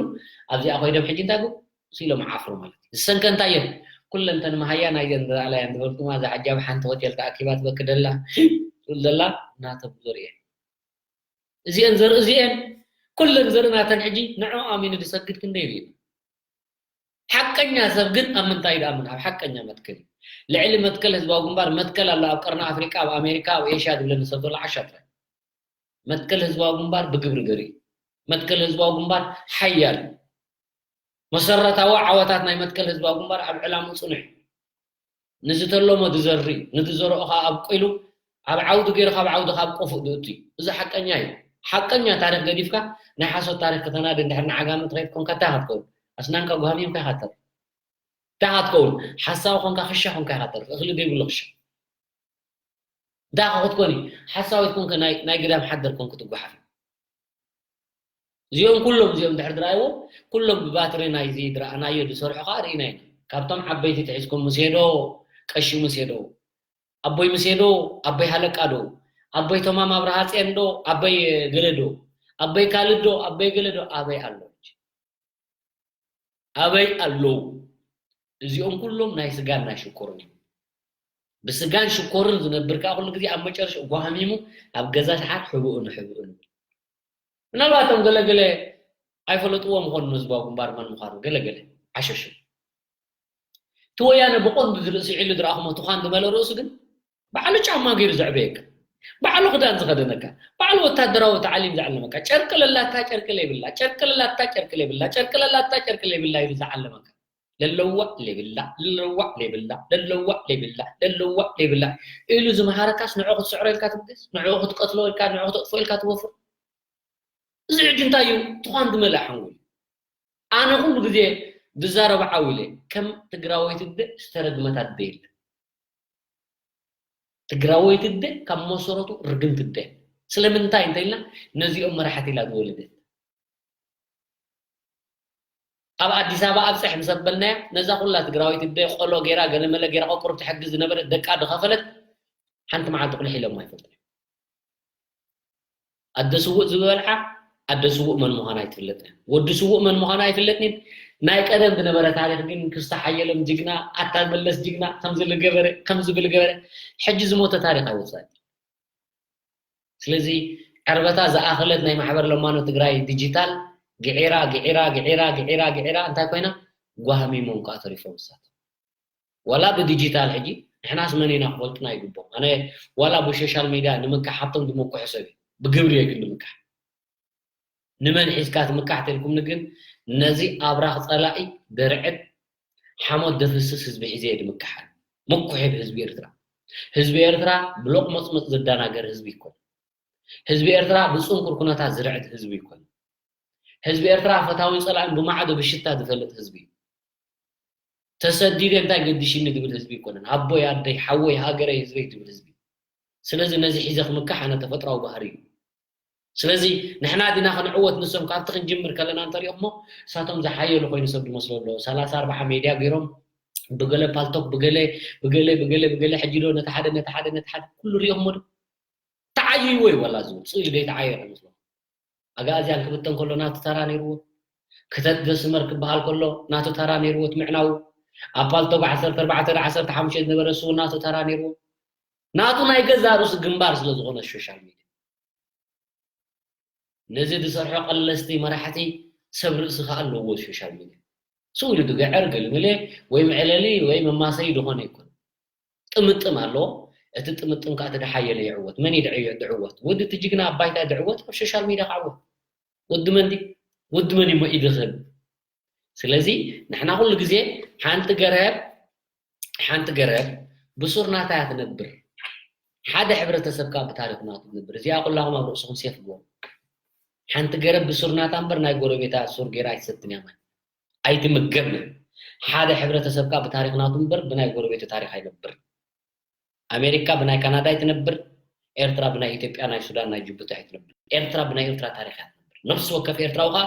ኣብዚኣ ኮይዶም ሕጂ እንታይ ግቡ ኢሎም ዓፍሩ ማለት እዩ። ዝሰንከ እንታይ እዮም? ኩለንተን መሃያ ናይዘን ዝረኣላያን ዝበልኩማ እዛ ሕጂ ኣብ ሓንቲ ሆቴል ተኣኪባ ትበኪ ደላ ትብል ደላ ናቶም ዘርእየን። እዚኤን ዘርኢ እዚኤን ኩለን ዘርኢ ናተን ሕጂ ንዕኡ ኣሚኑ ዝሰግድ ክንደይ ርኢና። ሓቀኛ ሰብ ግን ኣብ ምንታይ ይኣምን? ኣብ ሓቀኛ መትከል እዩ። ልዕሊ መትከል ህዝባዊ ግንባር መትከል ኣሎ ኣብ ቀርኒ ኣፍሪቃ፣ ኣብ ኣሜሪካ፣ ኣብ ኤሽያ ዝብለኒ ሰብ ዘሎ ዓሻ ጥራይ። መትከል ህዝባዊ ግንባር ብግብሪ ገሪ፣ መትከል ህዝባዊ ግንባር ሓያል፣ መሰረታዊ ዓወታት ናይ መትከል ህዝባዊ ግንባር ኣብ ዕላምኡ ጽኑዕ፣ ንዝተለሞ ዝዘሪ፣ ንዝዘርኦ ከዓ ኣብቂሉ ኣብ ዓውዲ ገይሩ ካብ ዓውዲ ካብ ቆፉ ዝእቱ እዩ። እዚ ሓቀኛ እዩ። ሓቀኛ ታሪክ ገዲፍካ ናይ ሓሶት ታሪክ ከተናዲ እንድሕር ንዓጋመ ትኸይድ ኮንካ እንታይ ክትከውን? ኣስናንካ ጓህሚምካ ኢኻ ትተርፍ። እንታይ ክትከውን? ሓሳዊ ኮንካ ክሻ ኮንካ ኢኻ ትተርፍ። እኽሊ ዘይብሉ ክሻ። እንታይ ክትኮኒ? ሓሳዊት ኮንካ ናይ ናይ ግዳም ሓደር ኮንክ ትጓሓፍ። እዚኦም ኩሎም እዚኦም ድሕር ድራይዎ ኩሎም ብባትሪ ናይዚ ድረኣናዮ ዝሰርሑ ከዓ ርኢና ኢና። ካብቶም ዓበይቲ ትሒዝኩም ሙሴዶ፣ ቀሺ ሙሴዶ፣ ኣቦይ ሙሴዶ፣ ኣቦይ ሃለቃዶ፣ ኣቦይ ተማም ኣብርሃ ጼንዶ፣ ኣቦይ ገለዶ፣ ኣቦይ ካልዶ፣ ኣቦይ ገለዶ ኣበይ ኣሎ? ኣበይ ኣለዉ? እዚኦም ኩሎም ናይ ስጋን ናይ ሽኮርን እዮም። ብስጋን ሽኮርን ዝነብር ከዓ ኩሉ ግዜ ኣብ መጨረሻ ጓህሚሙ ኣብ ገዛ ሰዓት ሕብኡ ንሕብኡ ንብል። ምናልባቶም ገለገለ ኣይፈለጥዎም ይኾኑ ንህዝባዊ ግንባር መን ምዃኑ፣ ገለገለ ዓሸሹ። እቲ ወያነ ብቐንዱ ዝርእሲ ዒሉ ዝረኣኹሞ ትዃን ዝበለ ርእሱ ግን ባዕሉ ጫማ ገይሩ ዘዕበየካ፣ ባዕሉ ክዳን ዝኸደነካ፣ ባዕሉ ወታደራዊ ታዕሊም ዝዓለመካ፣ ጨርቂ ለላታ ጨርቂ ለይብላ፣ ጨርቂ ለላታ ጨርቂ ለይብላ፣ ጨርቂ ለላታ ጨርቂ ለይብላ ኢሉ ዝዓለመካ፣ ለለዋዕ ለይብላ፣ ለለዋዕ ለይብላ፣ ለለዋዕ ለይብላ፣ ለለዋዕ ለይብላ ኢሉ ዝመሃረካስ ንዑ ክትስዕሮ ኢልካ ትብገስ፣ ንዑ ክትቀትሎ ኢልካ፣ ንዑ ክተጥፎ ኢልካ ትወፍር። እዚ ሕጂ እንታይ እዩ? ትዃን ዝመልኣ ሓንጎል። ኣነ ኩሉ ግዜ ዝዛረቦ ዓው ኢለ፣ ከም ትግራወይቲ ኣደ ዝተረግመት ኣደ የለን። ትግራወይቲ ኣደ ካብ መሰረቱ ርግምቲ ኣደ። ስለምንታይ እንተኢልና ነዚኦም መራሕቲ ኢላ ዝወለደት። ኣብ ኣዲስ ኣበባ ኣብፅሕ ምስ ኣበልናያ ነዛ ኩላ ትግራወይቲ ኣደ ቆሎ ገይራ ገለመለ ገይራ ቆቁርብ ትሕግዝ ዝነበረት ደቃ ዝኸፈለት ሓንቲ መዓልቲ ቁልሕ ኢሎም ኣይፈልጡን። ኣደ ስዉእ ዝበልዓ ኣደ ስዉእ መን ምዃና ኣይትፍለጥን። ወዲ ስዉእ መን ምዃና ኣይፍለጥን። ናይ ቀደም ዝነበረ ታሪኽ ግን ክስተ ሓየሎም ጅግና፣ ኣታ መለስ ጅግና፣ ከምዚ ዝገበረ፣ ከምዚ ዝብል ገበረ፣ ሕጂ ዝሞተ ታሪኽ ኣይወፅእን። ስለዚ ዕርበታ ዝኣኸለት ናይ ማሕበር ለማኖ ትግራይ ዲጂታል ግዒራ፣ ግዒራ፣ ግዒራ፣ ግዒራ፣ ግዒራ እንታይ ኮይና? ጓህሚሞም ከዓ ተሪፎም ንሳቶም። ዋላ ብዲጂታል ሕጂ ንሕናስ መን ኢና ክፈልጡና ይግብኦም። ኣነ ዋላ ብሶሻል ሚድያ ንምካሕ ሃብቶም ዝምክሑ ሰብ እዩ። ብግብሪ እየ ግን ንምካሕ። ንመን ሒዝካ ትምካሕ ተልኩምኒ ግን ነዚ ኣብራኽ ፀላኢ ደርዕድ ሓሞት ደፍስስ ህዝቢ ሒዘ እየ ዝምካሕ። ምኩሕ እየ ብህዝቢ ኤርትራ። ህዝቢ ኤርትራ ብሎቕመፅመፅ ዝደናገር ህዝቢ ይኮነ። ህዝቢ ኤርትራ ብፅንኩር ኩነታት ዝርዕድ ህዝቢ ይኮነ። ህዝቢ ኤርትራ ፈታዊን ፀላእን ብማዕዶ ብሽታ ዝፈልጥ ህዝቢ እዩ። ተሰዲደ እንታይ ገዲሽኒ ዝብል ህዝቢ ኣይኮነን። ኣቦይ ኣደይ ሓወይ ሃገረይ ህዝበይ ዝብል ህዝቢ። ስለዚ ነዚ ሒዘ ክምካሕ ኣነ ተፈጥራዊ ባህሪ እዩ። ስለዚ ንሕና ዲና ክንዕወት ንሶም ካብቲ ክንጅምር ከለና እንተሪኦሞ እሳቶም ዝሓየሉ ኮይኑ ሰብ ዝመስሎ ኣሎ። ሰላሳ ኣርባዓ ሜድያ ገይሮም ብገለ ፓልቶክ ብገለ ብገለ ብገለ ብገለ ሕጂ ዶ ነቲ ሓደ ነቲ ሓደ ነቲ ሓደ ኩሉ ሪኦሞ ዶ ተዓይይዎ እዩ ወላ ዝብል ስእሊ ዘይተዓየረ መስሎ ኣጋእዝያን ክብተን ከሎ ናቱ ተራ ነይርዎ። ክተት ዘስመር ክበሃል ከሎ ናቱ ተራ ነይርዎ። እቲ ምዕናው ኣብ ፓልቶግ ዓሰርተ ኣርባዕተ ዶ ዓሰርተ ሓሙሽተ ዝነበረ እሱ እውን ናቱ ተራ ነይርዎ። ናቱ ናይ ገዛ ርእሱ ግንባር ስለ ዝኾነ ሶሻል ሚድያ ነዚ ዝሰርሖ ቀለስቲ መራሕቲ ሰብ ርእሲ ከዓ ኣለዎ ሶሻል ሚድያ። ስው ኢሉ ዝግዕር ገልምለ ወይ መዕለሊ ወይ መማሰይ ዝኾነ ይኮን። ጥምጥም ኣለዎ። እቲ ጥምጥም ከዓ እቲ ዝሓየለ ይዕወት። መን እዩ ዝዕዮ- ዝዕወት? ወዲ እቲ ጅግና ኣብ ባይታ ዝዕወት ኣብ ሶሻል ሚድያ ክዓወት። ወዲ መን ድዩ? ወዲ መን እዩ ኢዱ ክህብ? ስለዚ ንሕና ኩሉ ግዜ ሓንቲ ገረብ ሓንቲ ገረብ ብሱር ናታ እያ ትነብር። ሓደ ሕብረተሰብ ከዓ ብታሪኹ ናቱ ትነብር። እዚኣ ኩላኹም ኣብ ርእስኹም ሴፍ ግበሩ። ሓንቲ ገረብ ብሱር ናታ እምበር ናይ ጎረቤታ ሱር ገይራ ኣይትሰትን እያ ማይ። ኣይትምገብን። ሓደ ሕብረተሰብ ከዓ ብታሪኽ ናቱ እምበር ብናይ ጎረቤቱ ታሪኽ ኣይነብርን። ኣሜሪካ ብናይ ካናዳ ኣይትነብር፣ ኤርትራ ብናይ ኢትዮጵያ፣ ናይ ሱዳን፣ ናይ ጅቡቲ ኣይትነብር። ኤርትራ ብናይ ኤርትራ ታሪኽ እያ ትነብር። ነፍሲ ወከፍ ኤርትራዊ ከዓ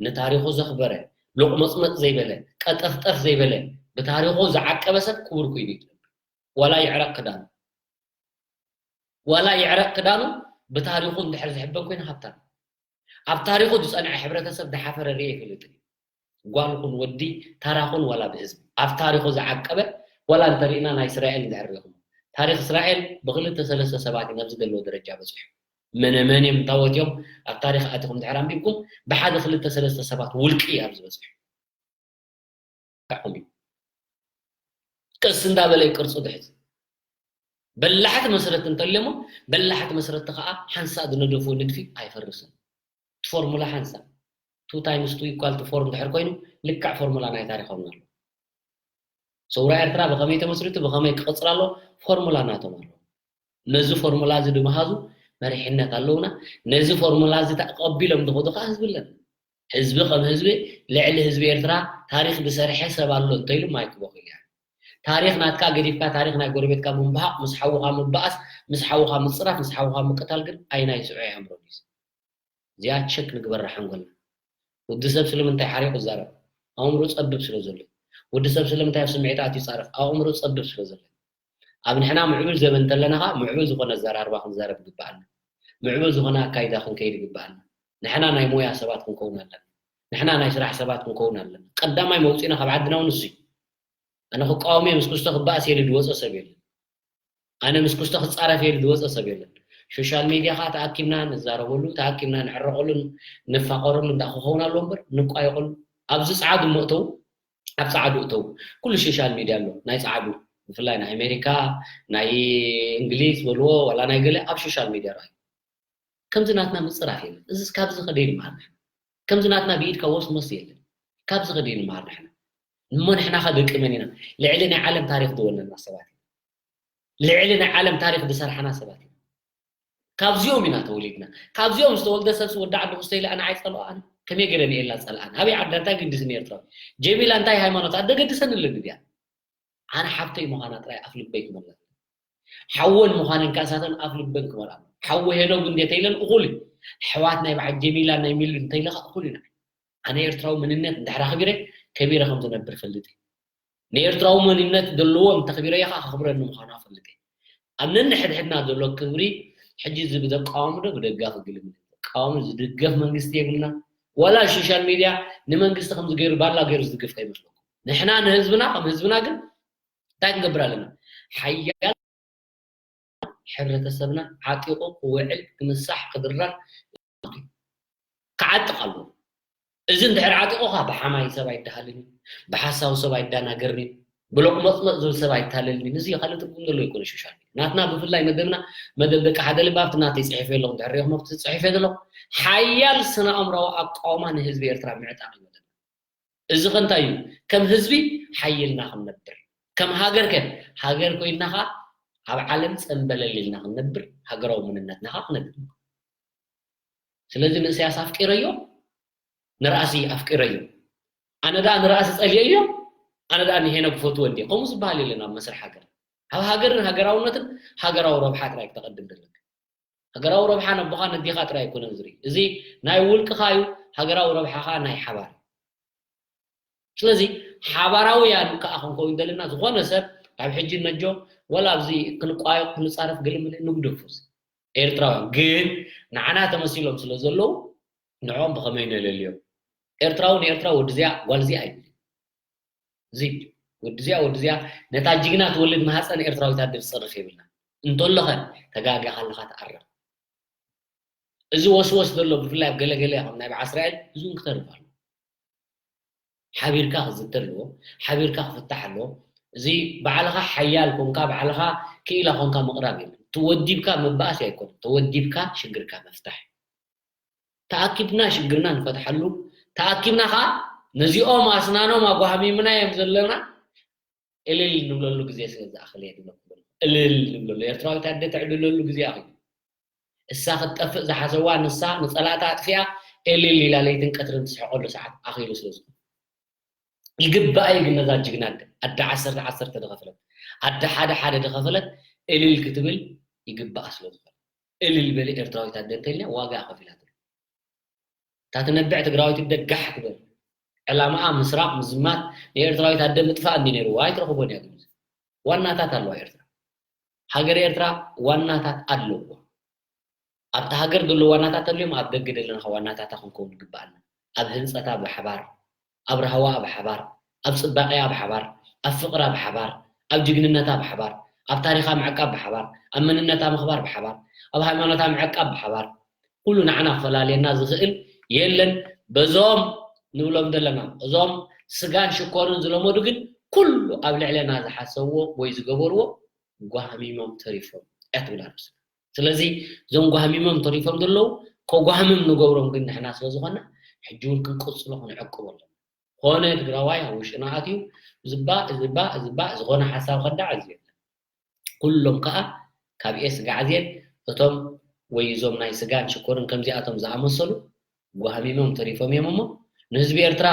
ንታሪኹ ዘኽበረ፣ ሎቕመጽመጽ ዘይበለ፣ ቀጠፍጠፍ ዘይበለ፣ ብታሪኹ ዝዓቀበ ሰብ ክቡር ኮይኑ እዩ ትነብር። ዋላ ይዕረቕ ክዳኑ፣ ዋላ ይዕረቕ ክዳኑ ብታሪኹ እንድሕር ዝሕበን ኮይኑ ሃብታም። ኣብ ታሪኹ ዝጸንዐ ሕብረተሰብ ዝሓፈረ ርእየ ኣይፈልጥን እዩ። ጓል ኹን ወዲ፣ ተራ ኹን ዋላ ብህዝቢ፣ ኣብ ታሪኹ ዝዓቀበ፣ ዋላ እንተሪእና ናይ እስራኤል እንድሕር ሪእኹም፣ ታሪኽ እስራኤል ብክልተ ሰለስተ ሰባት እዩ ናብዚ ዘለዎ ደረጃ በፂሑ። መነ መን እዮም እንታወት እዮም ኣብ ታሪኽ ኣቲኹም ድሕር ኣንቢብኩም፣ ብሓደ ክልተ ሰለስተ ሰባት ውልቂ እዩ ኣብዚ በፂሑ። ካዕኹም እዩ። ቅስ እንዳበለ ቅርጹ ድሕዝ። በላሕቲ መስረቲ እንተልዮሞ በላሕቲ መስረቲ ከዓ ሓንሳእ ዝነደፍዎ ንድፊ ኣይፈርስን። እቲ ፎርሙላ ሓንሳእ two times two equal to four እንድሕር ኮይኑ ልክዕ ፎርሙላ ናይ ታሪኾም ኣሎ። ሰውራ ኤርትራ ብኸመይ ተመስሪቱ ብኸመይ ክቕጽል ኣሎ ፎርሙላ ናቶም ኣሎ። ነዚ ፎርሙላ እዚ ድመሃዙ መሪሕነት ኣለውና። ነዚ ፎርሙላ እዚ ተቐቢሎም ዝኸዱ ከዓ ህዝቢ ኣለና። ህዝቢ ከም ህዝቢ ልዕሊ ህዝቢ ኤርትራ ታሪኽ ዝሰርሐ ሰብ ኣሎ እንተኢሉ ማይክ ቦኽል እያ። ታሪኽ ናትካ ገዲፍካ ታሪኽ ናይ ጎረቤትካ ምንባሃቕ ምስ ሓውኻ ምባኣስ ምስ ሓውኻ ምፅራፍ ምስ ሓውኻ ምቅታል ግን ኣይናይ ስዑ ኣእምሮ ድዩ? እዚኣ ቸክ ንግበራ ሓንጎልና። ወዲ ሰብ ስለምንታይ ሓሪቑ ይዛረብ? ኣእምሮ ጸብብ ስለ ዘሎ። ወዲ ሰብ ስለምንታይ ኣብ ስምዒት ኣትዩ ይጻረፍ? ኣእምሮ ጸብብ ስለ ዘሎ። ኣብ ንሕና ምዕብል ዘበን እንተለና ኸዓ ምዕብል ዝኾነ ኣዘራርባ ክንዛረብ ይግብኣና። ምዕብል ዝኾነ ኣካይዳ ክንከይድ ይግብኣና። ንሕና ናይ ሞያ ሰባት ክንከውን ኣለና። ንሕና ናይ ስራሕ ሰባት ክንከውን ኣለና። ቀዳማይ መውፅእና ካብ ዓድና እውን እሱ እዩ። ኣነ ክቃወም እየ ምስ ክስቶ ክበኣስ እየ ኢሉ ዝወፀ ሰብ የለን። ኣነ ምስ ክስቶ ክፃረፍ እየ ኢሉ ዝወፀ ሰብ የለን። ሶሻል ሚድያ ከዓ ተኣኪብና ንዛረበሉ፣ ተኣኪብና ንዕረቐሉ፣ ንፋቐረሉ እንዳ ክኸውን ኣለዎ እምበር ንቋየቐሉ። ኣብዚ ፀዓዱ እሞ እተው፣ ኣብ ፀዓዱ እተው። ኩሉ ሶሻል ሚድያ ኣሎ፣ ናይ ፀዓዱ። ብፍላይ ናይ ኣሜሪካ፣ ናይ እንግሊዝ በልዎ፣ ዋላ ናይ ገለ ኣብ ሶሻል ሚድያ ረኣዩ። ከምዚ ናትና ምፅራፍ የለን። እዚስ ካብዚ ከደይ ንመሃር ንሕና? ከምዚ ናትና ብኢድካ ወስመስ የለን። ካብዚ ከደይ ንመሃር ንሕና? እሞ ንሕና ኸ ደቂ መን ኢና? ልዕሊ ናይ ዓለም ታሪኽ ዝወነና ሰባት ኢና። ልዕሊ ናይ ዓለም ታሪኽ ዝሰርሓና ሰባት ኢና። ካብዚኦም ኢና ተወሊድና። ካብዚኦም ዝተወልደ ሰብሲ ወዲ ዓዲ ክስቶ ኢለ ኣነ ኣይፀልኦ ኣነ። ከመይ ገይረ ንኤላ ፀልኣን? ኣበይ ዓዳ እንታይ ገድስኒ ኤርትራዊ? ጀሚላ እንታይ ሃይማኖት? ኣደገድሰን ኣለኒ ድያ? ኣነ ሓብተይ ምዃና ጥራይ ኣፍ ልበይ ክመልኣ። ሓወን ምዃነን ከኣ ሳተን ኣፍ ልበን ክመልኣ። ሓወ ሄኖግ እንዴ ተይለን እኹል እዩ። ኣሕዋት ናይ በዓል ጀሚላ ናይ ሚሉ እንተይለ ከኣ እኹል ኢና። ኣነ ኤርትራዊ መንነት እንድሕር ኣኽቢረ ከቢረ ከም ዝነብር እፈልጥ እየ። ንኤርትራዊ መንነት ዘለዎም እንተኽቢረዮ ከኣ ከኽብረኒ ምዃኑ እፈልጥ እየ። ኣብ ነንሕድሕድና ዘሎ ክብሪ ሕጂ እዚ ብተቃዋሚ ዶ ብደጋፊ ግልምል ተቃዋሚ ዝድገፍ መንግስቲ የብልና። ዋላ ሶሻል ሚድያ ንመንግስቲ ከምዚ ገይሩ ባላ ገይሩ ዝድግፍ ከይመስለኩም። ንሕና ንህዝብና ከም ህዝብና ግን እንታይ ክንገብር ኣለና? ሓያል ሕብረተሰብና ዓጢቑ ክውዕል ክምሳሕ ክድራር ክዓጥቕ ኣለዎ። እዚ እንድሕር ዓጢቑኻ ብሓማይ ሰብ ኣይደሃልን እዩ፣ ብሓሳዊ ሰብ ኣይደናገርን እዩ፣ ብሎቕ መፅመፅ ዝብል ሰብ ኣይታለልን እዩ። እዚ ካልእ ትርጉም ዘለዎ ኣይኮነ ሶሻል ሚድያ። ናትና ብፍላይ መደብና መደብ ደቂ ሓደ ልቢ ኣብቲ ናተይ ፅሒፈ ኣለኹ እንድሕር ሪኢኹም ኣብቲ ፅሒፈ ዘለኹ ሓያል ስነ ኣእምራዊ ኣቃውማ ንህዝቢ ኤርትራ ምዕጣቕ እዩ መደብና። እዚ ከ እንታይ እዩ? ከም ህዝቢ ሓይልና ክንነብር፣ ከም ሃገር ከ ሃገር ኮይንና ኸዓ ኣብ ዓለም ጸንበለል ኢልና ክንነብር፣ ሃገራዊ መንነትና ኸዓ ክነድምቕ። ስለዚ ንእስያስ ኣፍቂረዮ፣ ንራእሲ ኣፍቂረዮ። ኣነ ደኣ ንራእሲ ጸልየዮ፣ ኣነ ደኣ ንሄኖግ ክፈትዎ እንድየ። ከምኡ ዝበሃል የለን ኣብ መስርሕ ሃገር። ኣብ ሃገርን ሃገራውነትን ሃገራዊ ረብሓ ጥራይ ክተቐድም ዘለካ። ሃገራዊ ረብሓ ነቦኻ ነዴኻ ጥራይ ኣይኮነን ዝርኢ። እዚ ናይ ውልቅኻ እዩ፣ ሃገራዊ ረብሓ ኸዓ ናይ ሓባር እዩ። ስለዚ ሓባራውያን ከኣ ክንከውን ዘለና ዝኾነ ሰብ ካብ ሕጂ ነጆ ወላ ኣብዚ ክንቋየቕ ክንጻረፍ ገለ መለ ንግደፉ። ኤርትራውያን ግን ንዓና ተመሲሎም ስለ ዘለዉ ንዕኦም ብኸመይ ነለልዮም? ኤርትራዊ ንኤርትራ ወዲ እዚኣ ጓል እዚኣ ኣይብል። እዚ ወዲ እዚኣ ወዲ እዚኣ ነታ ጅግና ትወልድ ማህፀን ኤርትራዊት ኣደ ዝፀርፍ የብልና። እንተሎኸ ተጋጊኻ ኣለኻ ተኣረም። እዚ ወስወስ ዘሎ ብፍላይ ኣብ ገለገለ ከም ናይ በዓል እስራኤል እዚ እውን ክተርፍ ኣሎ። ሓቢርካ ክዝተ ኣለዎ፣ ሓቢርካ ክፍታሕ ኣለዎ። እዚ ባዕልኻ ሓያል ኮንካ ባዕልኻ ክኢላ ኮንካ ምቕራብ የለን። ተወዲብካ ምባኣስ ኣይኮነን፣ ተወዲብካ ሽግርካ ምፍታሕ። ተኣኪብና ሽግርና ንፈትሓሉ፣ ተኣኪብና ኸዓ ነዚኦም ኣስናኖም ኣጓህሚምና እዮም ዘለና እልል ንብለሉ ግዜ ስለ ዝኣኽል እየ ዝብለኩም ዘለኹ። እልል ንብለሉ፣ ኤርትራዊት ኣደ ትዕልለሉ ግዜ ኣኺሉ። እሳ ክትጠፍእ ዝሓሰዋ ንሳ ንጸላእታ ኣጥፊኣ እልል ኢላ ለይትን ቀትርን ትስሕቐሉ ሰዓት ኣኺሉ ስለ ዝኾነ። ይግባኣ እዩ ግን ነዛ ጅግና ኣደ፣ ኣደ ዓሰርተ ዓሰርተ ዝኸፈለት፣ ኣደ ሓደ ሓደ ዝኸፈለት እልል ክትብል ይግባኣ ስለ ዝኾነ። እልል በሊ ኤርትራዊት ኣደ እንተኢልና ዋጋ ከፊላትሉ። እታ ትነብዕ ትግራዊት ኣደ ጋሕ ትበል። ዕላማኣ ምስራቕ ምዝማት ንኤርትራዊት ኣደ ምጥፋእ እንዲ ነይርዋ ኣይትረኽቦን እያ ግን ዋናታት ኣለዋ ኤርትራ። ሃገር ኤርትራ ዋናታት ኣለዋ። ኣብቲ ሃገር ዘሎ ዋናታት ተልዮም ኣብ ደገ ዘለና ዋናታታ ክንከውን ይግባኣና። ኣብ ህንፀታ ብሓባር፣ ኣብ ራህዋ ብሓባር፣ ኣብ ፅባቐያ ብሓባር፣ ኣብ ፍቕራ ብሓባር፣ ኣብ ጅግንነታ ብሓባር፣ ኣብ ታሪኻ ምዕቃብ ብሓባር፣ ኣብ መንነታ ምኽባር ብሓባር፣ ኣብ ሃይማኖታ ምዕቃብ ብሓባር፣ ኩሉ ንዓና ክፈላልየና ዝኽእል የለን። በዞም ንብሎም ዘለና እዞም ስጋን ሽኮርን ዝለመዱ ግን ኩሉ ኣብ ልዕለና ዝሓሰብዎ ወይ ዝገበርዎ ጓህሚሞም ተሪፎም እያ ትብል ኣርእስትና። ስለዚ እዞም ጓህሚሞም ተሪፎም ዘለዉ ከጓህምም ንገብሮም ግን ንሕና ስለ ዝኾና ሕጂ እውን ክንቅጽሎ ክንዕቅቦ ኣለና። ኮነ ትግራዋይ ኣብ ውሽጥና ኣትዩ ዝባእ ዝባእ ዝባእ ዝኾነ ሓሳብ ከዳዕ እዚ የለን። ኩሎም ከዓ ካብ ኤስ ጋዕዝየን እቶም ወይ እዞም ናይ ስጋን ሽኮርን ከምዚኣቶም ዝኣመሰሉ ጓህሚሞም ተሪፎም እዮም እሞ ንህዝቢ ኤርትራ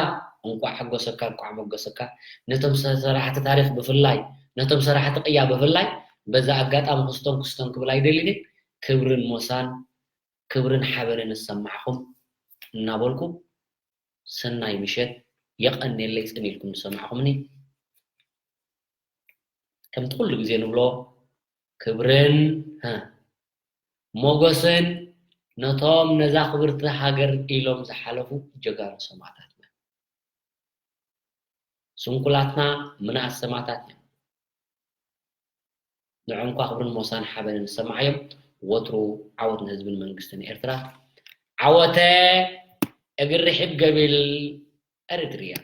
እንቋዕ ሓጎሰካ እንቋዕ መጎሰካ። ነቶም ሰ- ሰራሕቲ ታሪክ ብፍላይ ነቶም ሰራሕቲ ቅያ ብፍላይ በዛ ኣጋጣሚ ክስቶም ክስቶም ክብል ኣይደልን እየ። ክብርን ሞሳን ክብርን ሓበንን ዝሰማዕኹም እናበልኩ ሰናይ ምሸት የቐንየለይ ጽን ኢልኩም ዝሰማዕኹምኒ። ከምቲ ኩሉ ግዜ ንብሎ ክብርን እ፣ ሞገስን ነቶም ነዛ ክብርቲ ሃገር ኢሎም ዝሓለፉ ጀጋኑ ሰማእታትና። ስንኩላትና ምንኣስ ሰማእታት እዮም። ንዕንኳ ክብርን ሞሳን ሓበንን ዝሰማዓዮም። ወትሩ ዓወት ንህዝብን መንግስትን ኤርትራ። ዓወተ እግሪ ርሒብ ገቢል ኤሪትሪያ።